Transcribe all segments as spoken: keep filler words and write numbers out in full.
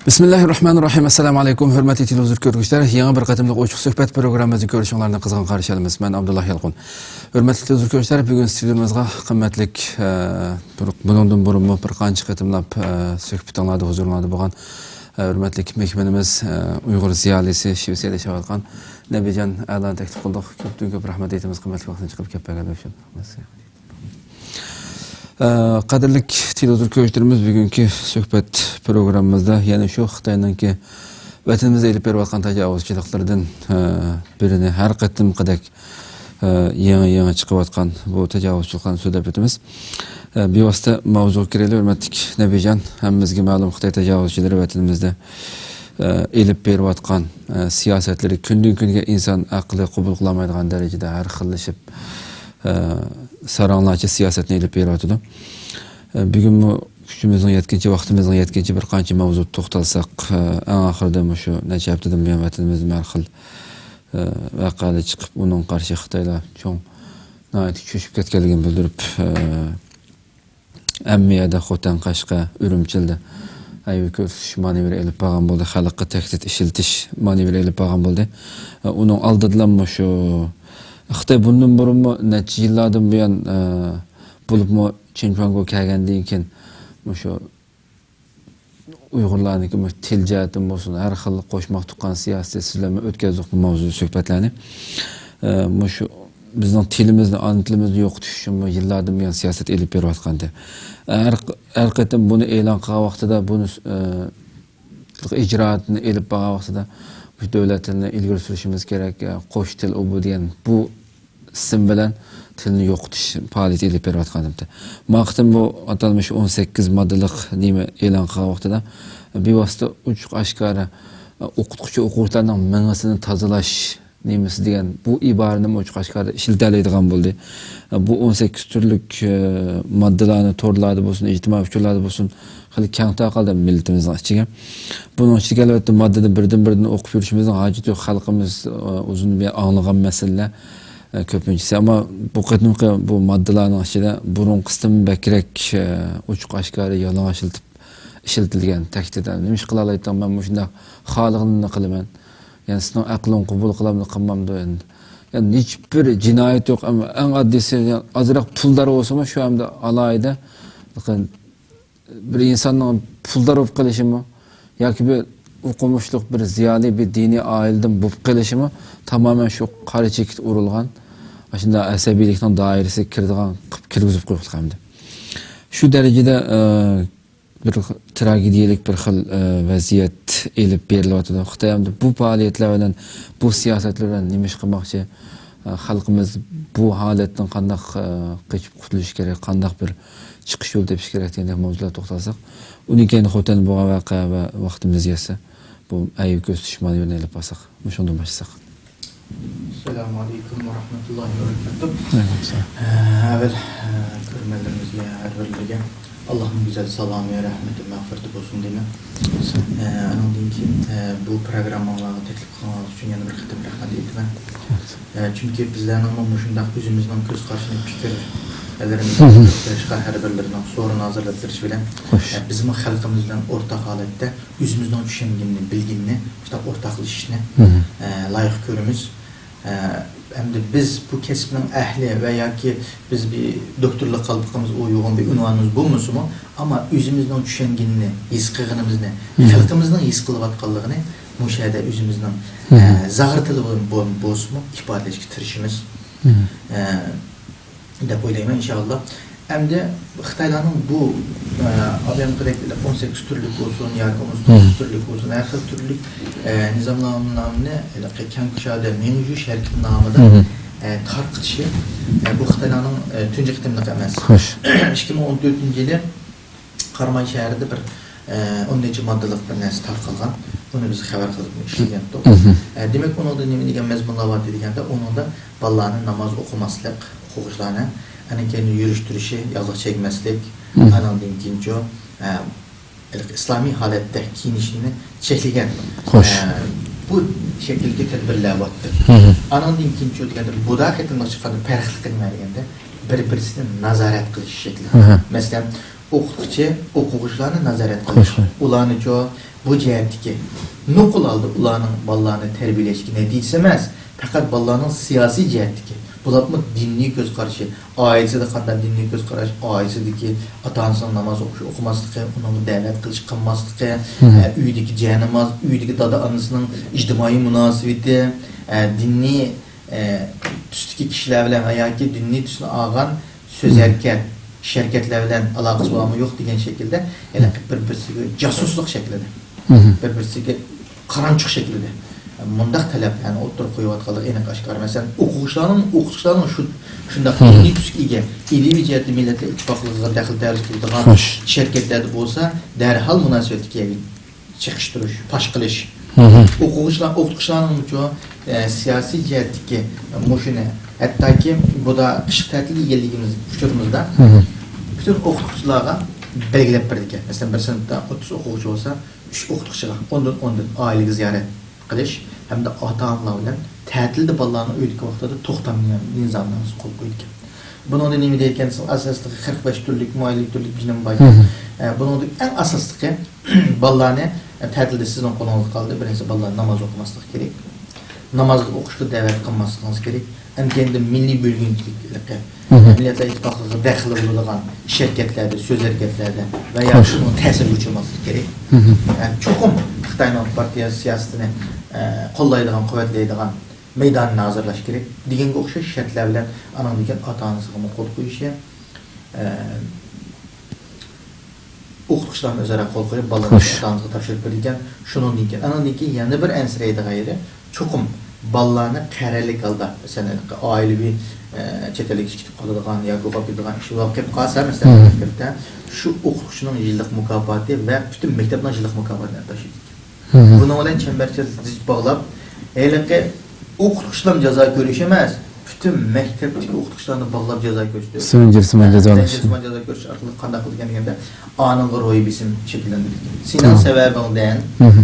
بىسمىللاھىررەھمانىررەھىم. ئەسسالامۇ ئەلەيكۇم، ھۆرمەتلىك تېلېۋىزور كۆرگۈچىلەر. يېڭى بىر قېتىملىق ئوچۇق سۆھبەت پروگراممىمىزنى كۆرۈشۈڭلارنى قىزغىن قارشى ئالىمىز. مەن ئابدۇللا يالقۇن. ھۆرمەتلىك تېلېۋىزور كۆرگۈچىلەر، بۈگۈن ستۇدىيىمىزغا قىممەتلىك، ئە، بۇ-، بۇنىڭدىن بۇرۇنمۇ بىر قانچە قېتىملاپ، ئە، سۆھبىتىڭلاردا، ھۇزۇرۇڭلاردا بولغان، ئە، ھۆرمەتلىك مېھمىنىمىز، ئە، ئۇيغۇر زىيالىيسى، شىۋېتسىيەدە ياشاۋاتقان نەبىجان ئەلانى تەكلىپ قىلدۇق. كۆپتىن كۆپ رەھمەت ئېيتىمىز، قىممەتلىك ۋاقتىنى چىقىرىپ كەپ بەرگەنلىكى ئۈچۈن. ئە، قەدىرلىك تېلېۋىزور كۆرگۈچىلىرىمىز، بۈگۈنكى سۆھبەت پروگراممىمىزدا يەنە شۇ خىتاينىڭكى ۋەتىنىمىزدە ئېلىپ بېرىۋاتقان تاجاۋۇزچىلىقلىرىدىن، ئە، بىرىنى ھەر قېتىمقىدەك، ئە، يېڭى، يېڭى چىقىۋاتقان بۇ تاجاۋۇزچىلىقلارنى سۆزلەپ ئۆتىمىز. ئە، بىۋاسىتە ماۋزۇغا كىرەيلى، ھۆرمەتلىك نەبىجان. ھەممىمىزگە مەلۇم، خىتاي تاجاۋۇزچىلىرى ۋەتىنىمىزدە، ئە، ئېلىپ بېرىۋاتقان، ئە، سىياسەتلىرى كۈندىن-كۈنگە ئىنسان ئەقلى قوبۇل قىلالمايدىغان دەرىجىدە ھەر خىللىشىپ، ئە، ساراڭلارچە سىياسەتنى ئېلىپ بېرىۋاتىدۇ. ئە، بۈگۈنمۇ كۈچىمىزنىڭ يەتكىنىچە، ۋاقتىمىزنىڭ يەتكىنىچە بىر قانچە ماۋزۇدا توختالساق، ئە، ئەڭ ئاخىرىدا مۇشۇ نەچچە ھەپتىدىن بۇيان ۋەتىنىمىزدە ھەر خىل، ئە، ۋەقەلەر چىقىپ، ئۇنىڭغا قارشى خىتايلار چوڭ، ناھايىتى چۆچۈپ كەتكەنلىكىنى بىلدۈرۈپ، ئە، ھەممە يەردە خوتەن، قەشقەر، ئۈرۈمچىدە ئەيىب كۆرسىتىش مانېۋىرى ئېلىپ بارغان بولدى، خەلققە تەھدىت ئىشلىتىش مانېۋىرى ئېلىپ بارغان بولدى. ئە، ئۇنىڭ ئالدىدىلا مۇشۇ خىتاي بۇندىن بۇرۇنمۇ نەچچە يىللاردىن بۇيان، ئە، بولۇپمۇ چىن چۈەنگو كەلگەندىن كېيىن مۇشۇ ئۇيغۇرلارنىڭكى مۇشۇ تىل جەھەتتىن بولسۇن، ھەر خىل قوشماق تۇغقان سىياسىتى، سىزلەرمۇ ئۆتكەزدۇق بۇ ماۋزۇ سۆھبەتلەرنى. ئە، مۇشۇ بىزنىڭ تىلىمىزنى، ئانا تىلىمىزنى يوقىتىش ئۈچۈنمۇ يىللاردىن بۇيان سىياسەت ئېلىپ بېرىۋاتقانىدى. ھەر، ھەر قېتىم بۇنى ئېلان قىلغان ۋاقتىدا، بۇنى، ئە، ئىجرائاتنى ئېلىپ بارغان ۋاقتىدا مۇشۇ دۆلەت تىلىنى ئىلگىرى سۈرۈشىمىز كېرەك، ئە، قوش تىل ئۇ بۇ دېگەن بۇ ئىسىم بىلەن تىلنى يوقىتىش پائالىيىتى ئېلىپ بېرىۋاتقان ئىدى. ما قېتىم بۇ ئاتالمىش ئون سەككىز ماددىلىق نېمە ئېلان قىلغان ۋاقتىدا بىۋاسىتە ئوچۇق ئاشكارا، ئە، ئوقۇتقۇچى ئوقۇغۇچىلارنىڭ مېڭىسىنى تازىلاش نېمىسى دېگەن بۇ ئىبارىنىمۇ ئوچۇق ئاشكارا ئىشلىتەلەيدىغان بولدى. بۇ ئون سەككىز تۈرلۈك، ئە، ماددىلارنى تورلاردا بولسۇن، ئىجتىمائىي ئۇچۇرلاردا بولسۇن، خېلى كەڭ تارقالدى مىللىتىمىزنىڭ ئىچىگە. بۇنىڭ ئىچىدىكى، ئەلۋەتتە، ماددىنى بىردىن-بىردىن ئوقۇپ يۈرۈشىمىزنىڭ ھاجىتى يوق. خەلقىمىز، ئە، ئۇزۇن بېرى ئاڭلىغان مەسىلىلەر، ئە، كۆپىنچىسى. ئەمما بۇ قېتىمقى بۇ ماددىلارنىڭ ئىچىدە بۇرۇنقىسىدىن بەكرەك، ئە، ئوچۇق ئاشكارا يالىڭاچلىتىپ ئىشلىتىلگەن تەھدىت. نېمىش قىلالايتتىڭ، مەن مۇشۇنداق خالىغىنىمنى قىلىمەن. يەنى سېنىڭ ئەقلىڭ قوبۇل قىلامدۇ، قىلمامدۇ ئەمدى. يەنى ھېچبىر جىنايەت يوق، ئەمما ئەڭ ئاددىيسى، يەنى ئازراق پۇلدار بولسىمۇ، شۇ ئەمدى ئالاھىدە، بىر ئىنساننىڭ پۇلدار بولۇپ قېلىشىمۇ ياكى بىر ئوقۇمۇشلۇق بىر زىيالىي، بىر دىنىي ئائىلىدىن بولۇپ قېلىشىمۇ تامامەن شۇ قارا چېكىت ئۇرۇلغان، ئاشۇنداق ئەسەبىيلىكنىڭ دائىرىسىگە كىرىدىغان قىلىپ كىرگۈزۈپ قويۇپتۇ ئەمدى. شۇ دەرىجىدە، ئە، بىر تراگېدىيەلىك بىر خىل، ئە، ۋەزىيەت ئېلىپ بېرىلىۋاتىدۇ. خىتاي ئەمدى بۇ پائالىيەتلەر بىلەن، بۇ سىياسەتلەر بىلەن نېمە ئىش قىلماقچى؟ ئە، خەلقىمىز بۇ ھالەتتىن قانداق، ئە، قېچىپ قۇتۇلۇشى كېرەك؟ قانداق بىر چىقىش يولى تېپىش كېرەك دېگەندەك ماۋزۇلارغا توختالساق، ئۇنىڭ كېيىن خوتەندە بولغان ۋەقە ۋە ۋاقتىمىز يەتسە، بۇ ئەيىب كۆرسىتىش مانېۋىرىنى ئېلىپ بارساق، مۇشۇندىن باشلىساق. ئەسسالامۇ ئەلەيكۇم ۋە رەھمەتۇللاھى ۋە بەرىكاتۇھ. ئەلەيكۇم ئەسسالام. ئە، ئەۋۋەل، ئە، كۆرۈرمەنلىرىمىزگە ھەر بىرلىرىگە ئاللاھنىڭ گۈزەل سالامى، رەھمىتى، مەغپىرىتى بولسۇن دەيمەن. ئە، ئانىڭدىن كېيىن، ئە، بۇ پروگراممىڭلارغا تەكلىپ قىلغىنىڭىز ئۈچۈن يەنە بىر قېتىم رەھمەت ئېيتىمەن. ئە، چۈنكى بىزلەرنىڭمۇ مۇشۇنداق ئۆزىمىزنىڭ كۆز قارىشىنى، پىكىرلىرىمىزنى ئوتتۇرىغا چىقىرىپ، ھەر بىرلىرىنىڭ سورۇنى ھازىرلاپ بېرىشى بىلەن، ئە، بىزمۇ خەلقىمىز بىلەن ئورتاق ھالەتتە ئۆزىمىزنىڭ چۈشەنگىنىنى، بىلگىنىنى شۇنداق ئورتاقلىشىشنى، ئە، لايىق كۆرىمىز. ئە، ئەمدى بىز بۇ كەسىپنىڭ ئەھلى ۋە ياكى بىز بىر دوكتورلۇق قالپىقىمىز، ئۇ يوغان بىر ئۇنۋانىمىز بولمىسىمۇ، ئەمما ئۆزىمىزنىڭ چۈشەنگىنىنى، ھېس قىلغىنىمىزنى، خەلقىمىزنىڭ ھېس قىلىۋاتقانلىقىنى مۇشۇ يەردە ئۆزىمىزنىڭ، ئە، زاغرا تىلى بىلەن بول-، بولسىمۇ ئىپادىلەشكە تىرىشىمىز. ئە، دەپ ئويلايمەن، ئىنشائاللا. ئەمدى خىتايلارنىڭ بۇ، ئە، ئاۋۇ ياقىدەك ئون سەككىز تۈرلۈك بولسۇن ياكى ئون توققۇز تۈرلۈك بولسۇن، ھەر خىل تۈرلۈك، ئە، نىزامنامىنى كەڭ كۇشادە مېڭىشىش ھەرىكەتنامىدا، ئە، تارقىتىشى، ئە، بۇ خىتايلارنىڭ، ئە، تۇنجى قېتىملىق ئەمەس. ئىككى مىڭ ئون تۆتىنچى يىلى قاراماي شەھىرىدە بىر، ئە، ئون نەچچە ماددىلىق بىر نەرسە تارقالغان. ئۇنى بىز خەۋەر قىلىپ ئىشلىگەنتۇق. ئە، دېمەك، ئۇنىڭدا نېمە دېگەن مەزمۇنلار بار دېگەندە، ئۇنىڭدا بالىلارنى ناماز ئوقۇماسلىق، ئوقۇغۇچىلارنى، ئاندىن كېيىن يۈرۈشتۈرۈشى، ياغلىق چەكمەسلىك، ئانىڭدىن كېيىنچۇ، ئە، ئىسلامىي ھالەتتە كىيىنىشنى چەكلىگەن، ئە، بۇ شەكىلدىكى تەدبىرلەر بارتتى. ئانىڭدىن كېيىنچۇ دېگەندە، بۇدا قېتىملىق چىققاندا پەرقلىقى نېمە دېگەندە، بىر-بىرسىنى نازارەت قىلىش شەكلى. مەسىلەن، ئوقۇتقۇچى ئوقۇغۇچىلارنى نازارەت قىلىش، ئۇلارنىچۇ بۇ جەھەتتىكى نوقۇل ھالدا ئۇلارنىڭ بالىلارنى تەربىيەلەشتىكى نەتىجىسى ئەمەس، پەقەت بالىلارنىڭ سىياسىي جەھەتتىكى، بولۇپمۇ دىنىي كۆز قارىشى، ئائىلىسىدە قانداق دىنىي كۆز قاراش، ئائىلىسىدىكى ئاتا-ئانىسىنىڭ ناماز ئوقۇش ئوقۇماسلىقى، ئۇنىڭغا دەۋەت قىلىش قىلماسلىقى، ئە، ئۆيدىكى جاناماز، ئۆيدىكى دادا-ئانىسىنىڭ ئىجتىمائىي مۇناسىۋىتى، ئە، دىنىي، ئە، تۈستىكى كىشىلەر بىلەن ۋە ياكى دىنىي تۈسنى ئالغان سۆز ھەرىكەت، ئىش ھەرىكەتلەر بىلەن ئالاقىسى بارمۇ يوق دېگەن شەكىلدە، ھېلىقى بىر-بىرسىگە جاسۇسلۇق شەكلىدە، بىر-بىرسىگە قارانچۇق شەكلىدە مۇنداق تەلەپلەرنى ئوتتۇرىغا قويۇۋاتقانلىقى ئېنىق ئاشكارا. مەسىلەن، ئوقۇغۇچىلارنىڭ، ئوقۇتقۇچىلارنىڭ شۇ، شۇنداق دىنىي تۈسكە ئىگە، ئىلمىي جەھەتتە مىللەتلەر ئىتتىپاقلىقىغا دەخلى تەرۇز قىلىدىغان شەركەتلەردە بولسا، دەرھال مۇناسىۋەتلىك يەرگە چېقىشتۇرۇش، پاش قىلىش. ئوقۇغۇچىلار، ئوقۇتقۇچىلارنىڭمۇچۇ، ئە، سىياسىي جەھەتتىكى مۇشۇنى، ھەتتاكى بۇدا قىشلىق تەتىل دېگەنلىكىمىز ئۇچۇرىمىزدا پۈتۈن ئوقۇتقۇچىلارغا بەلگىلەپ بېرىدىكەن. مەسىلەن، بىر سىنىپتا ئوتتۇز ئوقۇغۇچى بولسا، ئۈچ ئوقۇتقۇچىغا ئوندىن، ئوندىن ئائىلىگە زىيارەت قىلىش ھەمدە ئاتا-ئانىلار بىلەن تەتىلدە بالىلارنىڭ ئۆيدىكى ۋاقتىدا توختامىنى نىزامنامىسى قول قويىدىكەن. بۇنىڭدا نېمە دەيدىكەن دېسىڭىز، ئاساسلىقى قىرىق بەش تۈرلۈك، مۇئەللىپ تۈرلۈك بىلىم بار. ئە، بۇنىڭدا ئەڭ ئاساسلىقى بالىلارنى، ئە، تەتىلدە سىزنىڭ قولىڭىزغا قالدى. بىرىنچىسى، بالىلار ناماز ئوقۇماسلىقى كېرەك. نامازغا ئوقۇشقا دەۋەت قىلماسلىقىڭىز كېرەك. ئەنكەينىدىن مىللىي بۆلگۈنچىلىك، ھېلىقى مىللەتلەر ئىتتىپاقلىقىغا دەخلى بولىدىغان ئىش ھەرىكەتلەردە، سۆز ھەرىكەتلەردە ۋە ياكى شۇنىڭ تەسىرىگە ئۇچرىماسلىق كېرەك. ئە، چوقۇم خىتاينىڭ پارتىيە سىياسىتىنى، ئە، قوللايدىغان، قۇۋۋەتلەيدىغان مەيدانىنى ھازىرلاش كېرەك دېگەنگە ئوخشاش شەرتلەر بىلەن ئانىڭدىن كېيىن ئاتا-ئانىسىغىمۇ قول قويۇشى، ئە، ئوقۇتقۇچىلارمۇ ئۆزئارا قول قويۇپ، بالىلىرىنى ئاتا-ئانىسىغا تاپشۇرۇپ بېرىدىكەن. شۇنىڭدىن كېيىن، ئانىڭدىن كېيىن يەنە بىر ئەنسىرەيدىغان يېرى، چوقۇم بالىلارنى قەرەللىك ھالدا، مەسىلەن، ئائىلىۋى، ئە، چەت ئەلگە كېتىپ قالىدىغان ياكى يوقاپ كېتىدىغان ئىش بولۇپ قېلىپ قالسا، مەسىلەن، مەكتەپتە شۇ ئوقۇتقۇچىنىڭ يىللىق مۇكاپاتى ۋە پۈتۈن مەكتەپنىڭ يىللىق مۇكاپاتىنى ئەپ تاشلىدىكەن. بۇنىڭ بىلەن چەمبەرچاس زىچ باغلاپ، ھېلىقى ئوقۇتقۇچىلارمۇ جازا كۆرۈش ئەمەس، پۈتۈن مەكتەپتىكى ئوقۇتقۇچىلارنى باغلاپ جازا كۆرسىتىپ، زەنجىرسىمان جازالاش. زەنجىرسىمان جازا كۆرسىتىش ئارقىلىق قانداق قىلىدىكەن دېگەندە، ئانىڭغا روھىي بېسىم شەكىللەندۈرىدىكەن. سېنىڭ سەۋەبىڭدىن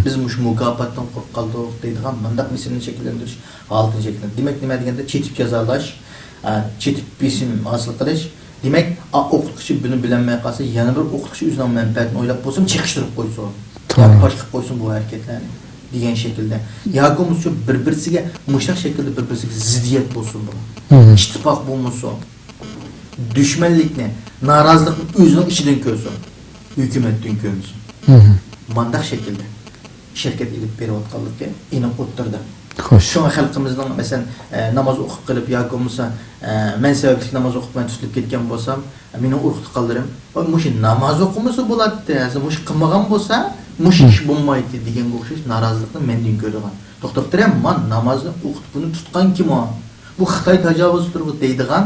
بىز مۇشۇ مۇكاپاتتىن قۇرۇق قالدۇق دەيدىغان مۇنداق بېسىمنى شەكىللەندۈرۈش ھالىتىنى شەكىللەندۈرىدۇ. دېمەك، نېمە دېگەندە، چېتىپ جازالاش، ئە، چېتىپ بېسىم ھاسىل قىلىش. دېمەك، ئا، ئوقۇتقۇچى بۇنى بىلەلمەي قالسا، يەنە بىر ئوقۇتقۇچى ئۆزىنىڭ مەنپەئەتىنى ئويلاپ بولسىمۇ چېقىشتۇرۇپ قويسۇن. ياكى پاش قىلىپ قويسۇن بۇ ھەرىكەتلەرنى دېگەن شەكىلدە. ياكى بولمىسا بىر-بىرسىگە مۇشۇنداق شەكىلدە بىر-بىرسىگە زىددىيەت بولسۇن بۇ. ئىتتىپاق بولمىسۇن. دۈشمەنلىكنى، نارازىلىقنى ئۆزىنىڭ ئىچىدىن كۆرسۇن. ھۆكۈمەتتىن كۆرمىسۇن. مانداق شەكىلدە ئىش ھەرىكەت ئېلىپ بېرىۋاتقانلىقى ئېنىق ئوتتۇرىدا. شۇڭا خەلقىمىزنىڭ، مەسىلەن، ئە، ناماز ئوقۇپ قېلىپ ياكى بولمىسا، ئە، مەن سەۋەبلىك ناماز ئوقۇپ مەن تۇتۇلۇپ كەتكەن بولسام، مېنىڭ ئۇرۇق تۇغقانلىرىم، ۋاي، مۇشۇ ناماز ئوقۇمىسا بولاتتى، ھازىر مۇشۇ قىلمىغان بولسا، مۇشۇ ئىش بولمايتتى دېگەنگە ئوخشاش نارازىلىقنى مەندىن كۆرىدىغان. توختاپ تۇرە، ما نامازنى ئوقۇتۇپ بۇنى تۇتقان كىم ئۇ؟ بۇ خىتاي تاجاۋۇزچىلىرى بۇ دەيدىغان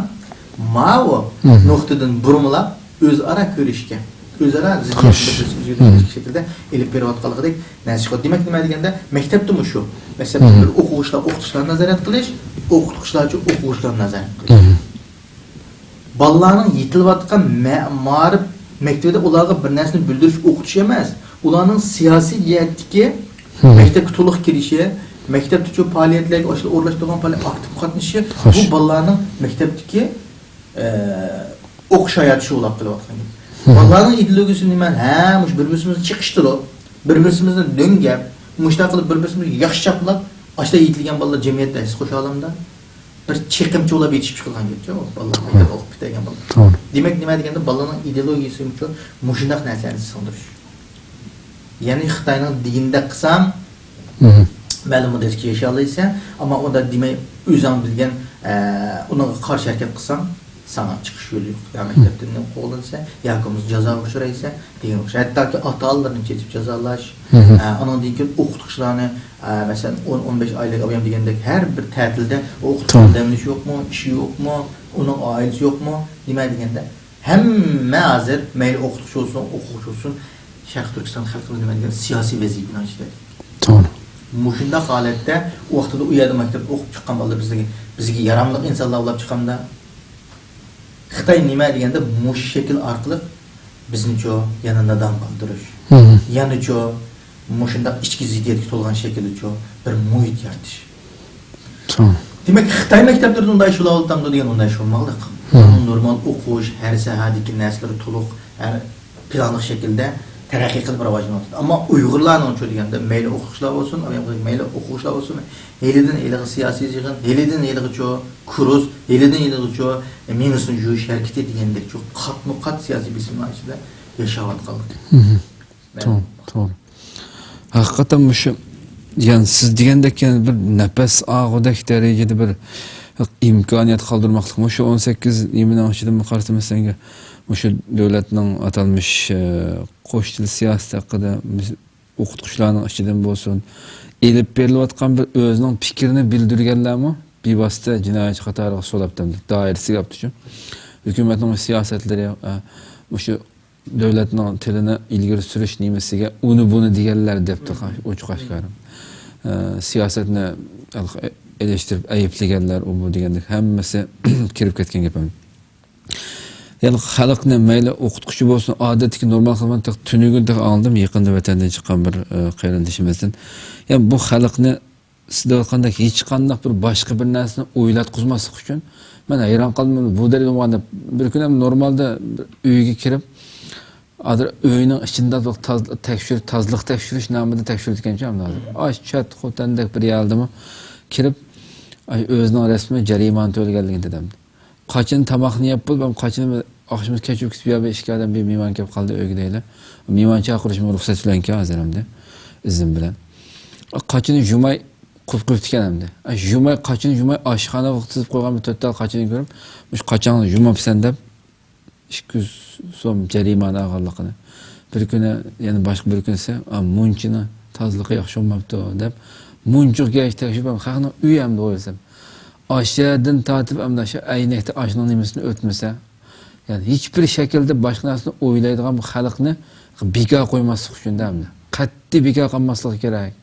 ماۋۇ نۇقتىدىن بۇرمىلاپ ئۆزئارا كۆرۈشكە، ئۆزئارا زىددىيەت شەكلىدە ئېلىپ بېرىۋاتقانلىقىدەك نەرسە. دېمەك، نېمە دېگەندە، مەكتەپتىمۇ شۇ. مەكتەپتە بىر ئوقۇغۇچىلار ئوقۇتقۇچىلارنى نازارەت قىلىش، ئوقۇتقۇچىلارچۇ ئوقۇغۇچىلارنى نازارەت قىلىش. بالىلارنىڭ يېتىلىۋاتقان مە-، مائارىپ مەكتىۋىدە ئۇلارغا بىر نەرسىنى بىلدۈرۈش، ئوقۇتۇش ئەمەس، ئۇلارنىڭ سىياسىي جەھەتتىكى مەكتەپكە تولۇق كىرىشى، مەكتەپتىچۇ پائالىيەتلەرگە ئاشۇنداق ئورۇنلاشتۇرغان پائالىيەت ئاكتىپ قاتنىشىشى، بۇ بالىلارنىڭ مەكتەپتىكى، ئە، ئوقۇش ھاياتى شۇ بولۇپ قېلىۋاتقان گەپ. بالىلارنىڭ ئىدېئولوگىيىسى نېمە؟ ھە، مۇشۇ بىر-بىرسىمىزنى چېقىشتۇرۇپ، بىر-بىرسىمىزنى دۆڭگەپ، مۇشۇنداق قىلىپ بىر-بىرسىمىزنى ياخشى چاپلاپ، ئاشۇنداق يېتىلگەن بالىلار جەمئىيەتتە ھەس خوش ئالەمدە. بىر چېقىمچى بولاپ يېتىشىپ چىقىدىغان گەپچۇ، بالىلار مەكتەپتە ئوقۇپ پۈتتۈرگەن بالىلار. دېمەك، نېمە دېگەندە، بالىلارنىڭ ئىدېئولوگىيىسىچۇ مۇشۇنداق نەرسىلەرنى سىڭدۈرۈش. يەنى خىتاينىڭ دېگىنىدەك قىلساڭ، مەلۇم مۇددەتكىچە ياشىيالايسەن، ئەمما ئۇنداق دېمەي، ئۆزۈڭ بىلگەن، ئە، ئۇنىڭغا قارشى ھەرىكەت قىلساڭ، ساڭا چىقىش يولى يوق. يا مەكتەپتىن قوغلىنىسەن، ياكى بولمىسا جازاغا ئۇچرايسەن دېگەن ئوخشاش. ھەتتاكى ئاتا-ئانىلىرىنى چېتىپ جازالاش، ئە، ئانىڭدىن كېيىن ئوقۇتقۇچىلارنى، ئە، مەسىلەن، ئون، ئون بەش ئايلىق ئابايام دېگەندەك، ھەر بىر تەتىلدە ئوقۇتقۇچىنىڭ دەم ئېلىشى يوقمۇ، ئىشى يوقمۇ، ئۇنىڭ ئائىلىسى يوقمۇ، نېمە دېگەندە، ھەممە ھازىر مەيلى ئوقۇتقۇچى بولسۇن، ئوقۇغۇچى بولسۇن، شەرقىي تۈركىستان خەلقىمىز نېمە دېگەن سىياسىي ۋەزىپىنىڭ ئىچىدە. توغرا. مۇشۇنداق ھالەتتە، ئۇ ۋاقتىدا ئۇ يەردە مەكتەپتە ئوقۇپ چىققان بالىلار بىزگە، بىزگە ياراملىق ئىنسانلار بولاپ چىقامدا، خىتاي نېمە دېگەندە مۇشۇ شەكىل ئارقىلىق بىزنىچۇ يەنە نادان قالدۇرۇش، يەنىچۇ مۇشۇنداق ئىچكى زىددىيەتكە تولغان شەكىلدىچۇ بىر مۇھىت يارىتىش. دېمەك، خىتاي مەكتەپلىرىدە ئۇنداق ئىش بولۇۋاتامدۇ دېگەن، ئۇنداق ئىش بولماقلىق. نورمال ئوقۇش، ھەر ساھەدىكى نەرسىلىرى تولۇق، ھەر پىلانلىق شەكىلدە تەرەققىي قىلىپ راۋاجلىنىۋاتىدۇ. ئەمما ئۇيغۇرلارنىڭچۇ دېگەندە، مەيلى ئوقۇغۇچىلار بولسۇن، مەيلى ئوقۇغۇچىلار بولسۇن، ھېلىدىن ھېلىغا سىياسىي يىغىن، ھېلىدىن ھېلىغىچۇ كۇرس، ھېلىدىن ھېلىغىچۇ مېڭىسىنى يۇيۇش ھەرىكىتى دېگەندەكچۇ قاتمۇ قات سىياسىي بېسىملار ئىچىدە ياشاۋاتقانلىقى. مم. مەن توغرا، توغرا. ھەقىقەتەن مۇشۇ، يەنى سىز دېگەندەك، يەنى بىر نەپەس ئالغۇدەك دەرىجىدە بىر ئىمكانىيەت قالدۇرماقلىق. مۇشۇ ئون سەككىز نېمىنىڭ ئىچىدىمۇ قارىسام، مەسىلەن، مۇشۇ دۆلەتنىڭ ئاتالمىش، ئە، قوش تىل سىياسىتى ھەققىدە بىز ئوقۇتقۇچىلارنىڭ ئىچىدىن بولسۇن، ئېلىپ بېرىلىۋاتقان بىر ئۆزىنىڭ پىكرىنى بىلدۈرگەنلەرمۇ بىۋاسىتە جىنايەتچى قاتارىغا سولاپتۇ، دائىرىسىگە ئاپتۇچۇ. ھۆكۈمەتنىڭ سىياسەتلىرى، ئە، مۇشۇ دۆلەتنىڭ تىلىنى ئىلگىرى سۈرۈش نېمىسىگە ئۇنى بۇنى دېگەنلەر دەپتۇ، ئوچۇق ئاشكارا. ئە، سىياسەتنى ئېلىشتۇرۇپ ئەيىبلىگەنلەر، ئۇ بۇ دېگەندەك ھەممىسى كىرىپ كەتكەن گەپ. يەنى خەلقنى مەيلى ئوقۇتقۇچى بولسۇن، ئادەتتىكى نورمال خىزمەت تېخى تۈنۈگۈن تېخى ئاڭلىدىم، يېقىندا ۋەتەندىن چىققان بىر، ئە، قېرىندىشىمىزدىن. يەنى بۇ خەلقنى سىز دەۋاتقاندەك ھېچقانداق بىر باشقا بىر نەرسىنى ئويلاتقۇزماسلىق ئۈچۈن مەن ھەيران قالدىم، بۇ دەرىجىدە بولغاندا بىر كۈنى ھەم نورمالدا بىر ئۆيگە كىرىپ، ھازىر ئۆينىڭ ئىچىنى تازىلىق، تاز-، تەكشۈر-، تازىلىق تەكشۈرۈش نامىدا تەكشۈرىدىكەنچۇ ھەمدە ھازىر. ئاش چەت خوتەندەك بىر يەردىمۇ كىرىپ، ئاي، ئۆزىنىڭ رەسمىي جەرىمانە تۆلىگەنلىكىنى دېدىم. قاچىنى تاماقنى يەپ بولۇپ، ھەم قاچىنى ئاخشىمى كەچۈرۈپ كېتىپ، يا بىر ئىككى ئادەم بىر مېھمان كېلىپ قالدى ئۆيگە دەيلى. مېھمان چاقىرىشمۇ رۇخسەت بىلەنكەن ھازىر ئەمدى، ئىزىن بىلەن. قاچىنى يۇماي قويۇپ قويۇپتىكەن ئەمدى. ئا، يۇماي قاچىنى يۇماي ئاشخانىغا تىزىپ قويغان بىر تۆت تال قاچىنى كۆرۈپ، مۇشۇ قاچاڭنى يۇماپسەن دەپ، ئىككى يۈز سوم جەرىمانە ئالغانلىقىنى. بىر كۈنى، يەنە باشقا بىر كۈنىسى، ئا، مۇنچىنى تازىلىقى ياخشى بولماپتۇ دەپ، مۇنچىغا كەچ تەكشۈرۈپ، خەقنىڭ ئۆيى ئەمدى ئويلىسام. ئاشۇ يەردىن تارتىپ ئەمدى ئاشۇ ئەينەكتە ئاشنىڭ نېمىسىنى ئۆتمىسە، يەنى ھېچبىر شەكىلدە باشقا نەرسىنى ئويلايدىغان بۇ خەلقنى بىكار قويماسلىق ئۈچۈن دە ئەمدى. قەتئىي بىكار قالماسلىقى كېرەك.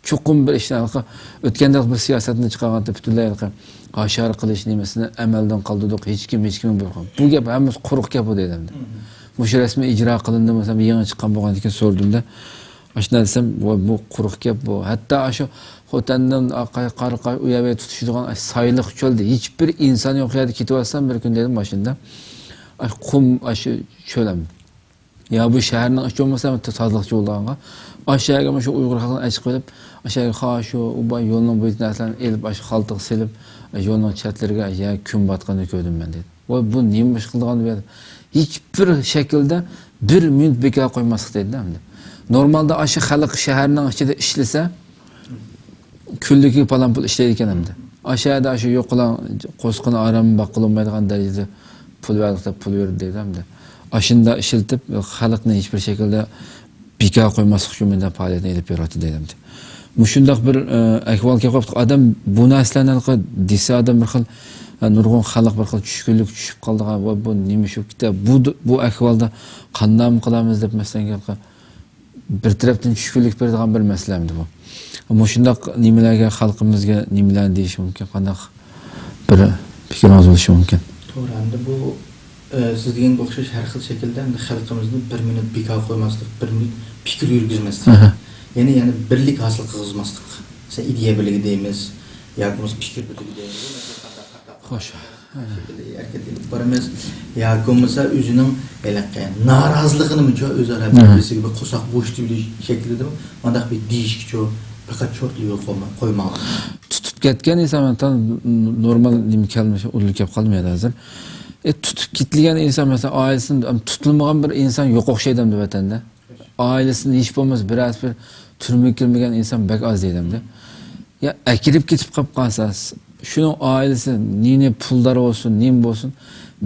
چوقۇم بىر ئىشنى ھېلىقى ئۆتكەندە بىر سىياسەتنى چىقارغانتى پۈتۈنلەي ھېلىقى ھاشارە قىلىش نېمىسىنى ئەمەلدىن قالدۇردۇق، ھېچكىم، ھېچكىمنى بۇيرۇقمىدى. بۇ گەپ ھەممىسى قۇرۇق گەپ ئۇ دەيدۇ ئەمدى. مۇشۇ رەسمىي ئىجرا قىلىندىمۇ، يېڭى چىققان بولغاندىن كېيىن سورىدىم-دە. ئاشۇنداق دېسەم، ۋاي، بۇ قۇرۇق گەپ بۇ. ھەتتا ئاشۇ خوتەندىن قاي-، قارىقاي ئۇ يەرگە تۇتىشىدىغان ئاشۇ سايلىق چۆلدە ھېچبىر ئىنسان يوق يەردە كېتىۋاتسام بىر كۈن دېدىم ماشىنىدا. ئاشۇ قۇم، ئاشۇ چۆل ئەمدى. يا بۇ شەھەرنىڭ ئىچى بولمىسا تازىلىقچى بولىدىغانغا. ئاشۇ يەرگە مۇشۇ ئۇيغۇر خەلقىنى ئەچىقىپ ئېلىپ، ئاشۇ يەرگە خا-، شۇ ئۇ باي يولنىڭ بويىدىكى نەرسىلەرنى ئېلىپ، ئاشۇ خالتىغا سېلىپ، يولنىڭ چەتلىرىگە، يا كۈن باتقىنىنى كۆردۈم مەن دېدى. ۋاي، بۇ نېمە ئىش قىلىدىغان بۇ يەردە؟ ھېچبىر شەكىلدە بىر مىنۇت بىكار قويماسلىق دەيدۇ ئەمدى. نورمالدا ئاشۇ خەلق شەھەرنىڭ ئىچىدە ئىشلىسە، كۈنلۈكىگە پالان پۇل ئىشلەيدىكەن ئەمدى. ئاشۇ يەردە ئاشۇ يوقىلاڭ قوسقىنى ئارام باققىلى بولمايدىغان دەرىجىدە پۇل بەردۇق دەپ پۇل بېرىدۇ دەيدۇ ئەمدى. ئاشۇنداق ئىشلىتىپ، خەلقنى ھېچبىر شەكىلدە بىكار قويماسلىق ئۈچۈن مۇنداق پائالىيەتنى ئېلىپ بېرىۋاتىدۇ دەيدۇ ئەمدى. مۇشۇنداق بىر، ئە، ئەھۋال كېلىپ قاپتۇ. ئادەم بۇ نەرسىلەرنى ھېلىقى دېسە، ئادەم بىر خىل، ئە، نۇرغۇن خەلق بىر خىل چۈشكۈنلۈككە چۈشۈپ قالىدىغان، ۋاي، بۇ نېمە شۇ كېتە، بۇ، بۇ ئەھۋالدا قانداقمۇ قىلامىز دەپ، مەسىلەن، ھېلىقى بىر تەرەپتىن چۈشكۈنلۈك بېرىدىغان بىر مەسىلە ئەمدى بۇ. مۇشۇنداق نېمىلەرگە خەلقىمىزگە نېمىلەرنى دېيىش مۇمكىن؟ قانداق بىر پىكرىڭىز بولۇشى مۇمكىن؟ توغرا، ئەمدى بۇ، ئە، سىز دېگەنگە ئوخشاش ھەر خىل شەكىلدە ئەمدى خەلقىمىزنى بىر مىنۇت بىكار قويماسلىق، بىر مىنۇت پىكىر يۈرگۈزمەسلىك. ئەھە. يەنى، يەنى بىرلىك ھاسىل قىلغۇزماسلىق. مەسىلەن، ئىدىيە بىرلىكى دەيمىز، ياكى بولمىسا پىكىر بىرلىكى دەيمىز. خوش. شەكىلدە ھەرىكەت ئېلىپ بارىمىز. ياكى بولمىسا ئۆزىنىڭ ھېلىقى نارازىلىقىنىمۇ ئۆزئارا بىر-، بىرسىگە بىر قورساق بوشىتىۋېلىش شەكلىدىمۇ مۇنداق بىر دېيىشكىچۇ، پەقەت چورتلا يول قويما-، قويماڭ. تۇتۇپ كەتكەن ئىنسان، مەن تازا نورمال نېمە كەلمىش، ئۇدۇل كەپ قالدىم يەنە ھازىر. ئە، تۇتۇپ كېتىلگەن ئىنسان، مەسىلەن، ئائىلىسىدىن تۇتۇلمىغان بىر ئىنسان يوق ئوخشايدۇ ئەمدى ۋەتەندە. ئائىلىسىدىن ھېچ بولمىسا بىرەرسى بىر تۈرمىگە كىرمىگەن ئىنسان بەك ئاز دەيدۇ ئەمدى. يا ئەكىرىپ كېتىپ قاپ قالسا، شۇنىڭ ئائىلىسى نى-نى پۇلدار بولسۇن، نېمە بولسۇن،